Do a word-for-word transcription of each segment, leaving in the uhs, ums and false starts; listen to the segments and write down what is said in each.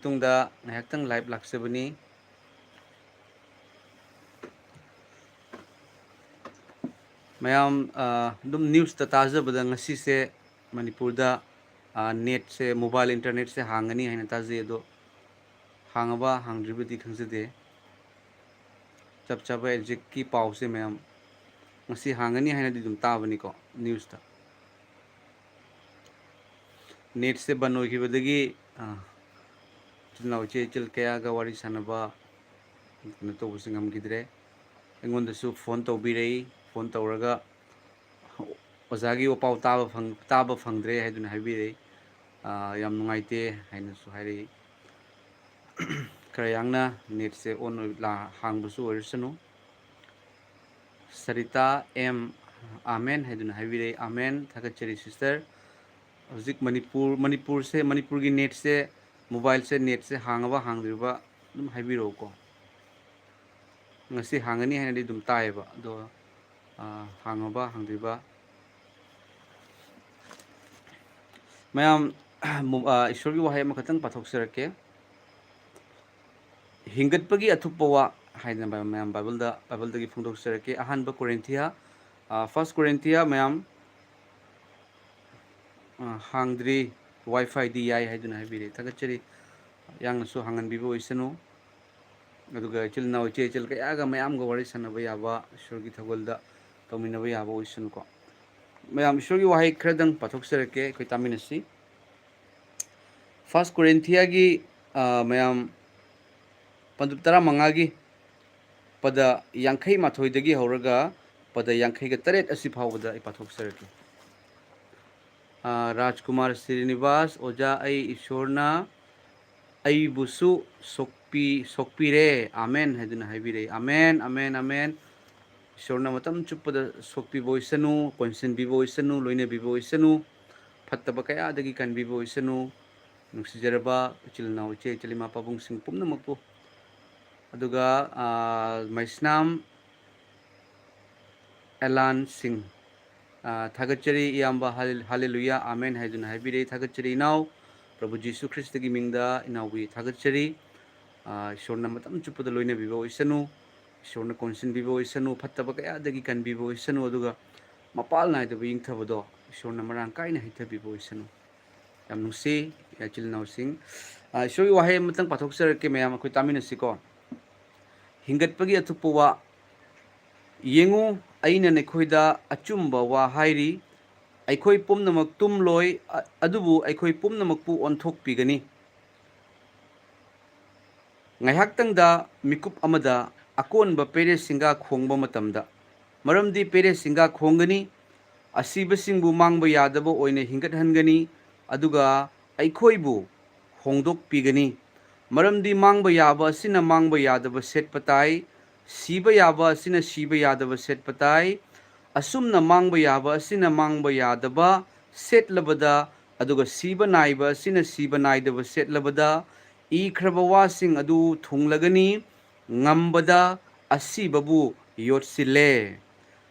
ꯃꯇꯨꯡꯗ ꯉꯥꯏꯍꯥꯛꯇꯪ live ꯂꯥꯛꯆꯕꯅꯤ꯫ ꯃꯌꯥꯝ, ꯑ, ꯑꯗꯨꯝ news ꯇ ꯇꯥꯖꯕꯗ ꯉꯁꯤꯁꯦ ꯃꯅꯤꯄꯨꯔꯗ, ꯑ, net ꯁꯦ, mobile internet ꯁꯦ ꯍꯥꯡꯒꯅꯤ ꯍꯥꯏꯅ ꯇꯥꯖꯩ꯫ ꯑꯗꯣ ꯍꯥꯡꯉꯕ ꯍꯥꯡꯗ꯭ꯔꯤꯕꯗꯤ ꯈꯪꯖꯗꯦ꯫ ꯆꯞ ꯆꯥꯕ exact ꯀꯤ ꯄꯥꯎꯁꯦ ꯃꯌꯥꯝ ꯉꯁꯤ ꯍꯥꯡꯒꯅꯤ ꯍꯥꯏꯅꯗꯤ ꯑꯗꯨꯝ ꯇꯥꯕꯅꯤꯀꯣ news ꯇ꯫ Net ꯁꯦ ꯕꯟ ꯑꯣꯏꯈꯤꯕꯗꯒꯤ, ꯑ, ꯏꯆꯤꯜ ꯏꯅꯥꯎ ꯏꯆꯦ ꯏꯆꯜ ꯀꯌꯥꯒ ꯋꯥꯔꯤ ꯁꯥꯟꯅꯕ, ꯀꯩꯅꯣ ꯇꯧꯕꯁꯦ ꯉꯝꯈꯤꯗ꯭ꯔꯦ꯫ ꯑꯩꯉꯣꯟꯗꯁꯨ phone ꯇꯧꯕꯤꯔꯛꯏ, phone ꯇꯧꯔꯒ ꯑꯣꯖꯥꯒꯤ ꯄꯥꯎ ꯇꯥꯕ ꯐꯪ-, ꯇꯥꯕ ꯐꯪꯗ꯭ꯔꯦ ꯍꯥꯏꯗꯨꯅ ꯍꯥꯏꯕꯤꯔꯛꯏ꯫ ꯑ, ꯌꯥꯝ ꯅꯨꯡꯉꯥꯏꯇꯦ ꯍꯥꯏꯅꯁꯨ ꯍꯥꯏꯔꯛꯏ꯫ ꯈꯔ ꯌꯥꯡꯅ net ꯁꯦ on ꯑꯣꯏ-, ꯂꯥ-, ꯍꯥꯡꯕꯁꯨ ꯑꯣꯏꯔꯁꯅꯨ꯫ ꯁꯔꯤꯇꯥ ꯑꯦꯝ ꯑꯥꯃꯦꯟ ꯍꯥꯏꯗꯨꯅ ꯍꯥꯏꯕꯤꯔꯛꯏ꯫ ꯑꯥꯃꯦꯟ, ꯊꯥꯒꯠꯆꯔꯤ sister꯫ ꯍꯧꯖꯤꯛ ꯃꯅꯤꯄꯨꯔ, ꯃꯅꯤꯄꯨꯔꯁꯦ, ꯃꯅꯤꯄꯨꯔꯒꯤ net ꯁꯦ, mobile ꯁꯦ, net ꯁꯦ ꯍꯥꯡꯉꯕ ꯍꯥꯡꯗ꯭ꯔꯤꯕ ꯑꯗꯨꯝ ꯍꯥꯏꯕꯤꯔꯛꯎꯀꯣ꯫ ꯉꯁꯤ ꯍꯥꯡꯒꯅꯤ ꯍꯥꯏꯅꯗꯤ ꯑꯗꯨꯝ ꯇꯥꯏꯌꯦꯕ, ꯑꯗꯣ, ꯑ, ꯍꯥꯡꯉꯕ ꯍꯥꯡꯗ꯭ꯔꯤꯕ꯫ ꯃꯌꯥꯝ, ꯃꯨ-, ꯑ, ꯏꯁꯣꯔꯒꯤ ꯋꯥꯍꯩ ꯑꯃꯈꯛꯇꯪ ꯄꯥꯊꯣꯛꯆꯔꯛꯀꯦ꯫ ꯍꯤꯡꯒꯠꯄꯒꯤ ꯑꯊꯨꯞꯄ ꯋꯥ ꯍꯥꯏꯗꯅ ꯃꯌꯥꯝ Bible ꯗ, Bible ꯗꯒꯤ ꯐꯣꯡꯗꯣꯛꯆꯔꯛꯀꯦ꯫ ꯑꯍꯥꯟꯕ ꯀꯣꯔꯤꯟꯊꯤꯌꯥ, ꯑ, First ꯀꯣꯔꯤꯟꯊꯤꯌꯥ ꯃꯌꯥꯝ, ꯑ, ꯍꯥꯡꯗ꯭ꯔꯤ, WiFi ꯗꯤ ꯌꯥꯏ ꯍꯥꯏꯗꯨꯅ ꯍꯥꯏꯕꯤꯔꯦ꯫ ꯊꯥꯒꯠꯆꯔꯤ꯫ ꯌꯥꯡꯅꯁꯨ ꯍꯥꯡꯍꯟꯕꯤꯕ ꯑꯣꯏꯁꯅꯨ꯫ ꯑꯗꯨꯒ ꯏꯆꯤꯜ ꯏꯅꯥꯎ, ꯏꯆꯦ ꯏꯆꯜ ꯀꯌꯥꯒ ꯃꯌꯥꯝꯒ ꯋꯥꯔꯤ ꯁꯥꯟꯅꯕ ꯌꯥꯕ, ꯏꯁꯣꯔꯒꯤ ꯊꯧꯒꯜꯗ ꯇꯧꯃꯤꯟꯅꯕ ꯌꯥꯕ ꯑꯣꯏꯁꯅꯨꯀꯣ꯫ ꯃꯌꯥꯝ ꯏꯁꯣꯔꯒꯤ ꯋꯥꯍꯩ ꯈꯔꯗꯪ ꯄꯥꯊꯣꯛꯆꯔꯛꯀꯦ, ꯑꯩꯈꯣꯏ ꯇꯥꯃꯤꯟꯅꯁꯤ꯫ First ꯀꯣꯔꯤꯟꯊꯤꯌꯥꯒꯤ, ꯑ, ꯃꯌꯥꯝ ꯄꯟꯗꯨꯞ ꯇꯔꯥꯃꯉꯥꯒꯤ ꯄꯗ ꯌꯥꯡꯈꯩ ꯃꯥꯊꯣꯏꯗꯒꯤ ꯍꯧꯔꯒ ꯄꯗ ꯌꯥꯡꯈꯩꯒ ꯇꯔꯦꯠ ꯑꯁꯤ ꯐꯥꯎꯕꯗ ꯑꯩ ꯄꯥꯊꯣꯛꯆꯔꯛꯀꯦ꯫ ꯑ, ꯔꯥꯖꯀꯨꯃꯥꯔ ꯁ꯭ꯔꯤꯅꯤꯕꯥꯁ, ꯑꯣꯖꯥ, ꯑꯩ ꯏꯁꯣꯔꯅ ꯑꯩꯕꯨꯁꯨ ꯁꯣꯛꯄꯤ-, ꯁꯣꯛꯄꯤꯔꯦ꯫ ꯑꯥꯃꯦꯟ ꯍꯥꯏꯗꯨꯅ ꯍꯥꯏꯕꯤꯔꯛꯏ꯫ ꯑꯥꯃꯦꯟ, ꯑꯥꯃꯦꯟ, ꯑꯥꯃꯦꯟ꯫ ꯏꯁꯣꯔꯅ ꯃꯇꯝ ꯆꯨꯞꯄꯗ ꯁꯣꯛꯄꯤꯕ ꯑꯣꯏꯁꯅꯨ, ꯀꯣꯟꯁꯤꯟꯕꯤꯕ ꯑꯣꯏꯁꯅꯨ, ꯂꯣꯏꯅꯕꯤꯕ ꯑꯣꯏꯁꯅꯨ, ꯐꯠꯇꯕ ꯀꯌꯥꯗꯒꯤ ꯀꯟꯕꯤꯕ ꯑꯣꯏꯁꯅꯨ꯫ ꯅꯨꯡꯁꯤꯖꯔꯕ ꯏꯆꯤꯜ ꯏꯅꯥꯎ, ꯏꯆꯦ ꯏꯆꯜ, ꯏꯃꯥ ꯄꯥꯕꯨꯡꯁꯤꯡ ꯄꯨꯝꯅꯃꯛꯄꯨ꯫ ꯑꯗꯨꯒ, ꯑ, ꯃꯩꯁꯅꯥꯝ ꯑꯦꯂꯥꯟ ꯁꯤꯡ, ꯑ, ꯊꯥꯒꯠꯆꯔꯤ ꯏꯌꯥꯝꯕ, ꯍꯥꯂꯦ-, ꯍꯥꯂꯦꯂꯨꯌꯥ, ꯑꯥꯃꯦꯟ ꯍꯥꯏꯗꯨꯅ ꯍꯥꯏꯕꯤꯔꯛꯏ꯫ ꯊꯥꯒꯠꯆꯔꯤ ꯏꯅꯥꯎ꯫ ꯄ꯭ꯔꯚꯨ ꯖꯤꯁꯨ ꯈ꯭ꯔꯤꯁꯇꯒꯤ ꯃꯤꯡꯗ ꯏꯅꯥꯎꯕꯤ ꯊꯥꯒꯠꯆꯔꯤ꯫ ꯑꯥ, ꯏꯁꯣꯔꯅ ꯃꯇꯝ ꯆꯨꯞꯄꯗ ꯂꯣꯏꯅꯕꯤꯕ ꯑꯣꯏꯁꯅꯨ, ꯏꯁꯣꯔꯅ ꯀꯣꯟꯁꯤꯟꯕꯤꯕ ꯑꯣꯏꯁꯅꯨ, ꯐꯠꯇꯕ ꯀꯌꯥꯗꯒꯤ ꯀꯟꯕꯤꯕ ꯑꯣꯏꯁꯅꯨ, ꯑꯗꯨꯒ ꯃꯄꯥꯜ ꯅꯥꯏꯗꯕ ꯏꯪꯊꯕꯗꯣ ꯏꯁꯣꯔꯅ ꯃꯔꯥꯡ ꯀꯥꯏꯅ ꯍꯩꯊꯕꯤꯕ ꯑꯣꯏꯁꯅꯨ꯫ ꯌꯥꯝ ꯅꯨꯡꯁꯤ, ꯏꯆꯤꯜ ꯏꯅꯥꯎꯁꯤꯡ꯫ ꯑꯥ, ꯏꯁꯣꯔꯒꯤ ꯋꯥꯍꯩ ꯑꯃꯇꯪ ꯄꯥꯊꯣꯛꯆꯔꯛꯀꯦ, ꯃꯌꯥꯝ ꯑꯩꯈꯣꯏ ꯇꯥꯃꯤꯟꯅꯁꯤꯀꯣ꯫ ꯍꯤꯡꯒꯠꯄꯒꯤ ꯑꯊꯨꯞꯄ ꯋꯥ꯫ ꯌꯦꯡꯉꯨ, ꯑꯩꯅ ꯅꯈꯣꯏꯗ ꯑꯆꯨꯝꯕ ꯋꯥ ꯍꯥꯏꯔꯤ, ꯑꯩꯈꯣꯏ ꯄꯨꯝꯅꯃꯛ ꯇꯨꯝꯂꯣꯏ, ꯑ-, ꯑꯗꯨꯕꯨ ꯑꯩꯈꯣꯏ ꯄꯨꯝꯅꯃꯛꯄꯨ ꯑꯣꯟꯊꯣꯛꯄꯤꯒꯅꯤ꯫ ꯉꯥꯏꯍꯥꯛꯇꯪꯗ ꯃꯤꯀꯨꯞ ꯑꯃꯗ ꯑꯀꯣꯟꯕ ꯄꯦꯔꯦ ꯁꯤꯡꯒꯥ ꯈꯣꯡꯕ ꯃꯇꯝꯗ, ꯃꯔꯝꯗꯤ ꯄꯦꯔꯦ ꯁꯤꯡꯒꯥ ꯈꯣꯡꯒꯅꯤ, ꯑꯁꯤꯕꯁꯤꯡꯕꯨ ꯃꯥꯡꯕ ꯌꯥꯗꯕ ꯑꯣꯏꯅ ꯍꯤꯡꯒꯠꯍꯟꯒꯅꯤ, ꯑꯗꯨꯒ ꯑꯩꯈꯣꯏꯕꯨ ꯍꯣꯡꯗꯣꯛꯄꯤꯒꯅꯤ꯫ ꯃꯔꯝꯗꯤ ꯃꯥꯡꯕ ꯌꯥꯕ ꯑꯁꯤꯅ ꯃꯥꯡꯕ ꯌꯥꯗꯕ ꯁꯦꯠꯄ ꯇꯥꯏ, ꯁꯤꯕ ꯌꯥꯕ ꯑꯁꯤꯅ ꯁꯤꯕ ꯌꯥꯗꯕ ꯁꯦꯠꯄ ꯇꯥꯏ꯫ ꯑꯁꯨꯝꯅ ꯃꯥꯡꯕ ꯌꯥꯕ ꯑꯁꯤꯅ ꯃꯥꯡꯕ ꯌꯥꯗꯕ ꯁꯦꯠꯂꯕꯗ, ꯑꯗꯨꯒ ꯁꯤꯕ ꯅꯥꯏꯕ ꯑꯁꯤꯅ ꯁꯤꯕ ꯅꯥꯏꯗꯕ ꯁꯦꯠꯂꯕꯗ, ꯏꯈ꯭ꯔꯕ ꯋꯥꯁꯤꯡ ꯑꯗꯨ ꯊꯨꯡꯂꯒꯅꯤ, ꯉꯝꯕꯗ ꯑꯁꯤꯕꯕꯨ ꯌꯣꯠꯁꯤꯜꯂꯦ꯫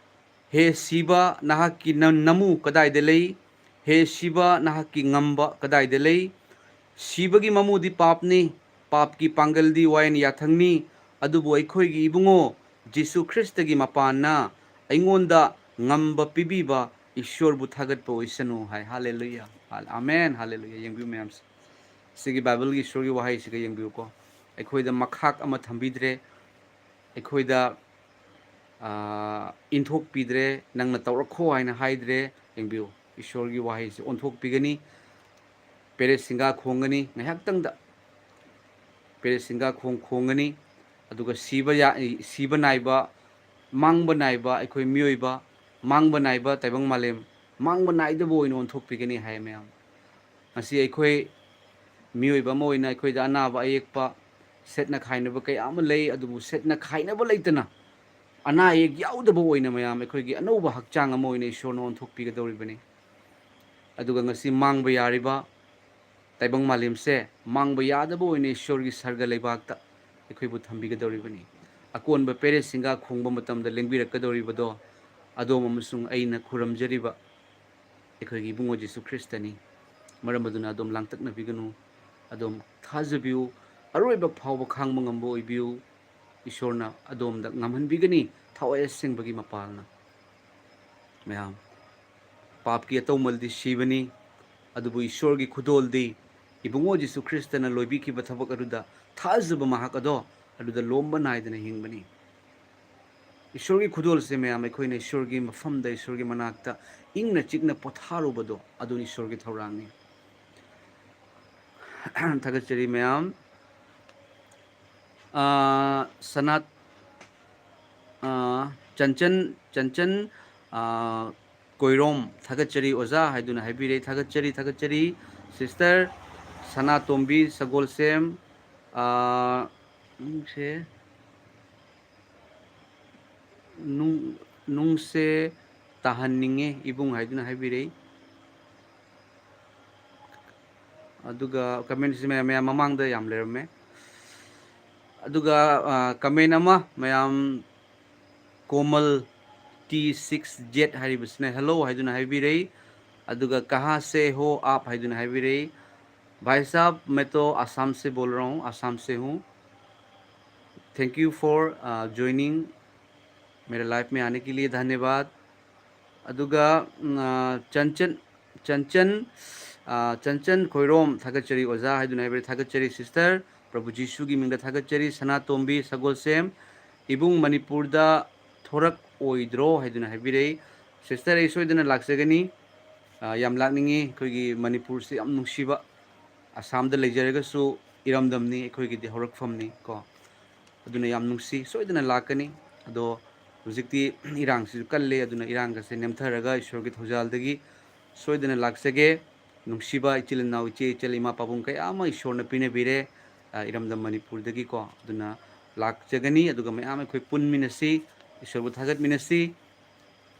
ꯍꯦ ꯁꯤꯕ, ꯅꯍꯥꯛꯀꯤ ꯅ-, ꯅꯃꯨ ꯀꯗꯥꯏꯗ ꯂꯩ? ꯍꯦ ꯁꯤꯕ, ꯅꯍꯥꯛꯀꯤ ꯉꯝꯕ ꯀꯗꯥꯏꯗ ꯂꯩ? ꯁꯤꯕꯒꯤ ꯃꯃꯨꯗꯤ ꯄꯥꯞꯅꯤ, ꯄꯥꯞꯀꯤ ꯄꯥꯡꯒꯜꯗꯤ ꯋꯥꯌꯦꯟ ꯌꯥꯊꯪꯅꯤ꯫ ꯑꯗꯨꯕꯨ ꯑꯩꯈꯣꯏꯒꯤ ꯏꯕꯨꯡꯉꯣ ꯖꯤꯁꯨ ꯈ꯭ꯔꯤꯁꯇꯒꯤ ꯃꯄꯥꯟꯅ ꯑꯩꯉꯣꯟꯗ ꯉꯝꯕ ꯄꯤꯕꯤꯕ ꯏꯁꯣꯔꯕꯨ ꯊꯥꯒꯠꯄ ꯑꯣꯏꯁꯅꯨ ꯍꯥꯏ꯫ ꯍꯥꯂꯦꯂꯨꯌꯥ꯫ ꯍꯥ-, ꯑꯃꯦꯟ꯫ ꯍꯥꯂꯦꯂꯨꯌꯥ꯫ ꯌꯦꯡꯕꯤꯌꯨ ꯃꯌꯥꯝꯁꯦ꯫ ꯁꯤꯒꯤ ꯕꯥꯏꯕꯜꯒꯤ ꯏꯁꯣꯔꯒꯤ ꯋꯥꯍꯩꯁꯤꯒ ꯌꯦꯡꯕꯤꯌꯨꯀꯣ꯫ ꯑꯩꯈꯣꯏꯗ ꯃꯈꯥꯛ ꯑꯃ ꯊꯝꯕꯤꯗ꯭ꯔꯦ꯫ ꯑꯩꯈꯣꯏꯗ, ꯑꯥ, ꯏꯟꯊꯣꯛꯄꯤꯗ꯭ꯔꯦ, "ꯅꯪꯅ ꯇꯧꯔꯛꯈꯣ" ꯍꯥꯏꯅ ꯍꯥꯏꯗ꯭ꯔꯦ꯫ ꯌꯦꯡꯕꯤꯌꯨ, ꯏꯁꯣꯔꯒꯤ ꯋꯥꯍꯩꯁꯤ ꯑꯣꯟꯊꯣꯛꯄꯤꯒꯅꯤ꯫ ꯄꯦꯔꯦ ꯁꯤꯡꯒꯥ ꯈꯣꯡꯒꯅꯤ, ꯉꯥꯏꯍꯥꯛꯇꯪꯗ ꯄꯦꯔꯦ ꯁꯤꯡꯒꯥ ꯈꯣꯡ ꯈꯣꯡꯒꯅꯤ꯫ ꯑꯗꯨꯒ ꯁꯤꯕ ꯌꯥ-, ꯁꯤꯕ ꯅꯥꯏꯕ, ꯃꯥꯡꯕ ꯅꯥꯏꯕ ꯑꯩꯈꯣꯏ ꯃꯤꯑꯣꯏꯕ, ꯃꯥꯡꯕ ꯅꯥꯏꯕ ꯇꯥꯏꯕꯪ ꯃꯥꯂꯦꯝ, ꯃꯥꯡꯕ ꯅꯥꯏꯗꯕ ꯑꯣꯏꯅ ꯑꯣꯟꯊꯣꯛꯄꯤꯒꯅꯤ ꯍꯥꯏ ꯃꯌꯥꯝ꯫ ꯉꯁꯤ ꯑꯩꯈꯣꯏ ꯃꯤꯑꯣꯏꯕ ꯑꯃ ꯑꯣꯏꯅ ꯑꯩꯈꯣꯏꯗ ꯑꯅꯥꯕ ꯑꯌꯦꯛꯄ, ꯁꯦꯠꯅ ꯈꯥꯏꯅꯕ ꯀꯌꯥ ꯑꯃ ꯂꯩ, ꯑꯗꯨꯕꯨ ꯁꯦꯠꯅ ꯈꯥꯏꯅꯕ ꯂꯩꯇꯅ ꯑꯅꯥ ꯑꯌꯦꯛ ꯌꯥꯎꯗꯕ ꯑꯣꯏꯅ ꯃꯌꯥꯝ ꯑꯩꯈꯣꯏꯒꯤ ꯑꯅꯧꯕ ꯍꯛꯆꯥꯡ ꯑꯃ ꯑꯣꯏꯅ ꯏꯁꯣꯔꯅ ꯑꯣꯟꯊꯣꯛꯄꯤꯒꯗꯧꯔꯤꯕꯅꯤ꯫ ꯑꯗꯨꯒ ꯉꯁꯤ ꯃꯥꯡꯕ ꯌꯥꯔꯤꯕ ꯇꯥꯏꯕꯪ ꯃꯥꯂꯦꯝꯁꯦ ꯃꯥꯡꯕ ꯌꯥꯗꯕ ꯑꯣꯏꯅ ꯏꯁꯣꯔꯒꯤ ꯁꯔꯒ ꯂꯩꯕꯥꯛꯇ ꯑꯩꯈꯣꯏꯕꯨ ꯊꯝꯕꯤꯒꯗꯧꯔꯤꯕꯅꯤ꯫ ꯑꯀꯣꯟꯕ ꯄꯦꯔꯦ ꯁꯤꯡꯒꯥ ꯈꯣꯡꯕ ꯃꯇꯝꯗ ꯂꯦꯡꯕꯤꯔꯛꯀꯗꯧꯔꯤꯕꯗꯣ ꯑꯗꯣꯝ ꯑꯃꯁꯨꯡ ꯑꯩꯅ ꯈꯨꯔꯨꯝꯖꯔꯤꯕ ꯑꯩꯈꯣꯏꯒꯤ ꯏꯕꯨꯡꯉꯣ ꯖꯤꯁꯨ ꯈ꯭ꯔꯤꯁꯇꯅꯤ꯫ ꯃꯔꯝ ꯑꯗꯨꯅ ꯑꯗꯣꯝ ꯂꯥꯡꯇꯛꯅꯕꯤꯒꯅꯨ꯫ ꯑꯗꯣꯝ ꯊꯥꯖꯕꯤꯌꯨ꯫ ꯑꯔꯣꯏꯕ ꯐꯥꯎꯕ ꯈꯥꯡꯕ ꯉꯝꯕ ꯑꯣꯏꯕꯤꯌꯨ꯫ ꯏꯁꯣꯔꯅ ꯑꯗꯣꯝꯗ ꯉꯝꯍꯟꯕꯤꯒꯅꯤ, ꯊꯋꯥꯏ ꯑꯁꯦꯡꯕꯒꯤ ꯃꯄꯥꯜꯅ꯫ ꯃꯌꯥꯝ, ꯄꯥꯞꯀꯤ ꯑꯇꯧꯃꯜꯗꯤ ꯁꯤꯕꯅꯤ, ꯑꯗꯨꯕꯨ ꯏꯁꯣꯔꯒꯤ ꯈꯨꯗꯣꯜꯗꯤ ꯏꯕꯨꯡꯉꯣ ꯖꯤꯁꯨ ꯈ꯭ꯔꯤꯁꯇꯅ ꯂꯣꯏꯕꯤꯈꯤꯕ ꯊꯕꯛ ꯑꯗꯨꯗ ꯊꯥꯖꯕ ꯃꯍꯥꯛ ꯑꯗꯣ ꯑꯗꯨꯗ ꯂꯣꯝꯕ ꯅꯥꯏꯗꯅ ꯍꯤꯡꯕꯅꯤ꯫ ꯏꯁꯣꯔꯒꯤ ꯈꯨꯗꯣꯜꯁꯦ ꯃꯌꯥꯝ, ꯑꯩꯈꯣꯏꯅ ꯏꯁꯣꯔꯒꯤ ꯃꯐꯝꯗ, ꯏꯁꯣꯔꯒꯤ ꯃꯅꯥꯛꯇ ꯏꯪꯅ ꯆꯤꯛꯅ ꯄꯣꯊꯥꯔꯨꯕꯗꯣ, ꯑꯗꯨꯅ ꯏꯁꯣꯔꯒꯤ ꯊꯧꯔꯥꯡꯅꯤ꯫ ꯊꯥꯒꯠꯆꯔꯤ ꯃꯌꯥꯝ꯫ ꯑꯥ, ꯁꯅꯥ-, ꯑꯥ, ꯆꯟꯆꯟ, ꯆꯟꯆꯟ, ꯑꯥ, ꯀꯣꯏꯔꯣꯝ, ꯊꯥꯒꯠꯆꯔꯤ ꯑꯣꯖꯥ ꯍꯥꯏꯗꯨꯅ ꯍꯥꯏꯕꯤꯔꯦ꯫ ꯊꯥꯒꯠꯆꯔꯤ, ꯊꯥꯒꯠꯆꯔꯤ꯫ ꯁꯤꯁꯇꯔ ꯁꯅꯥꯇꯣꯝꯕꯤ ꯁꯒꯣꯜꯁꯦꯝ, ꯑꯥ, ꯅꯨꯡꯁꯦ, ꯅꯨꯡ-, ꯅꯨꯡꯁꯦ ꯇꯥꯍꯟꯅꯤꯡꯉꯦ ꯏꯕꯨꯡ ꯍꯥꯏꯗꯨꯅ ꯍꯥꯏꯕꯤꯔꯛꯏ꯫ ꯑꯗꯨꯒ comment ꯁꯤ ꯃꯌꯥꯝ, ꯃꯌꯥꯝ ꯃꯃꯥꯡꯗ ꯌꯥꯝ ꯂꯩꯔꯝꯃꯦ꯫ ꯑꯗꯨꯒ, ꯑ, comment ꯑꯃ ꯃꯌꯥꯝ, ꯀꯣꯃꯜ ꯇꯤ ꯁꯤꯛꯁ ꯖꯦꯠ ꯍꯥꯏꯔꯤꯕꯁꯤꯅ hello ꯍꯥꯏꯗꯨꯅ ꯍꯥꯏꯕꯤꯔꯛꯏ꯫ ꯑꯗꯨꯒ ꯀꯍꯥ ꯁꯦ ꯍꯣ ꯑꯥꯞ ꯍꯥꯏꯗꯨꯅ ꯍꯥꯏꯕꯤꯔꯛꯏ꯫ भाई साहब, मैं तो आसाम से बोल रहा हूँ, आसाम से हूँ। Thank you for, uh, joining मेरे live में आने के लिए धन्यवाद। ꯑꯗꯨꯒ, ꯎꯝ, ꯑ, ꯆꯟꯆꯟ, ꯆꯟꯆꯟ, ꯑ, ꯆꯟꯆꯟ ꯈꯣꯏꯔꯣꯝ, ꯊꯥꯒꯠꯆꯔꯤ ꯑꯣꯖꯥ ꯍꯥꯏꯗꯨꯅ ꯍꯥꯏꯕꯤꯔꯦ꯫ ꯊꯥꯒꯠꯆꯔꯤ sister, ꯄ꯭ꯔꯚꯨ ꯖꯤꯁꯨꯒꯤ ꯃꯤꯡꯗ ꯊꯥꯒꯠꯆꯔꯤ꯫ ꯁꯅꯥꯇꯣꯝꯕꯤ ꯁꯒꯣꯜꯁꯦꯝ, ꯏꯕꯨꯡ ꯃꯅꯤꯄꯨꯔꯗ ꯊꯣꯔꯛꯑꯣꯏꯗ꯭ꯔꯣ ꯍꯥꯏꯗꯨꯅ ꯍꯥꯏꯕꯤꯔꯛꯏ꯫ Sister, ꯑꯩ ꯁꯣꯏꯗꯅ ꯂꯥꯛꯆꯒꯅꯤ꯫ ꯑ, ꯌꯥꯝ ꯂꯥꯛꯅꯤꯡꯉꯤ꯫ ꯑꯩꯈꯣꯏꯒꯤ ꯃꯅꯤꯄꯨꯔꯁꯦ ꯌꯥꯝ ꯅꯨꯡꯁꯤꯕ, ꯑꯁꯥꯝꯗ ꯂꯩꯖꯔꯒꯁꯨ ꯏꯔꯝꯗꯝꯅꯤ, ꯑꯩꯈꯣꯏꯒꯤꯗꯤ ꯍꯧꯔꯛꯐꯝꯅꯤ ꯀꯣ꯫ ꯑꯗꯨꯅ ꯌꯥꯝ ꯅꯨꯡꯁꯤ, ꯁꯣꯏꯗꯅ ꯂꯥꯛꯀꯅꯤ꯫ ꯑꯗꯣ ꯍꯧꯖꯤꯛꯇꯤ ꯏꯔꯥꯡꯁꯤꯁꯨ ꯀꯜꯂꯤ, ꯑꯗꯨꯅ ꯏꯔꯥꯡꯒꯁꯦ ꯅꯦꯝꯊꯔꯒ ꯏꯁꯣꯔꯒꯤ ꯊꯧꯖꯥꯜꯗꯒꯤ ꯁꯣꯏꯗꯅ ꯂꯥꯛꯆꯒꯦ꯫ ꯅꯨꯡꯁꯤꯕ ꯏꯆꯤꯜ ꯏꯅꯥꯎ, ꯏꯆꯦ ꯏꯆꯜ, ꯏꯃꯥ ꯄꯥꯕꯨꯡ ꯀꯌꯥ ꯑꯃ ꯏꯁꯣꯔꯅ ꯄꯤꯅꯕꯤꯔꯦ, ꯑ, ꯏꯔꯝꯗꯝ ꯃꯅꯤꯄꯨꯔꯗꯒꯤꯀꯣ꯫ ꯑꯗꯨꯅ ꯂꯥꯛꯆꯒꯅꯤ, ꯑꯗꯨꯒ ꯃꯌꯥꯝ ꯑꯩꯈꯣꯏ ꯄꯨꯟꯃꯤꯟꯅꯁꯤ, ꯏꯁꯣꯔꯕꯨ ꯊꯥꯒꯠꯃꯤꯟꯅꯁꯤ꯫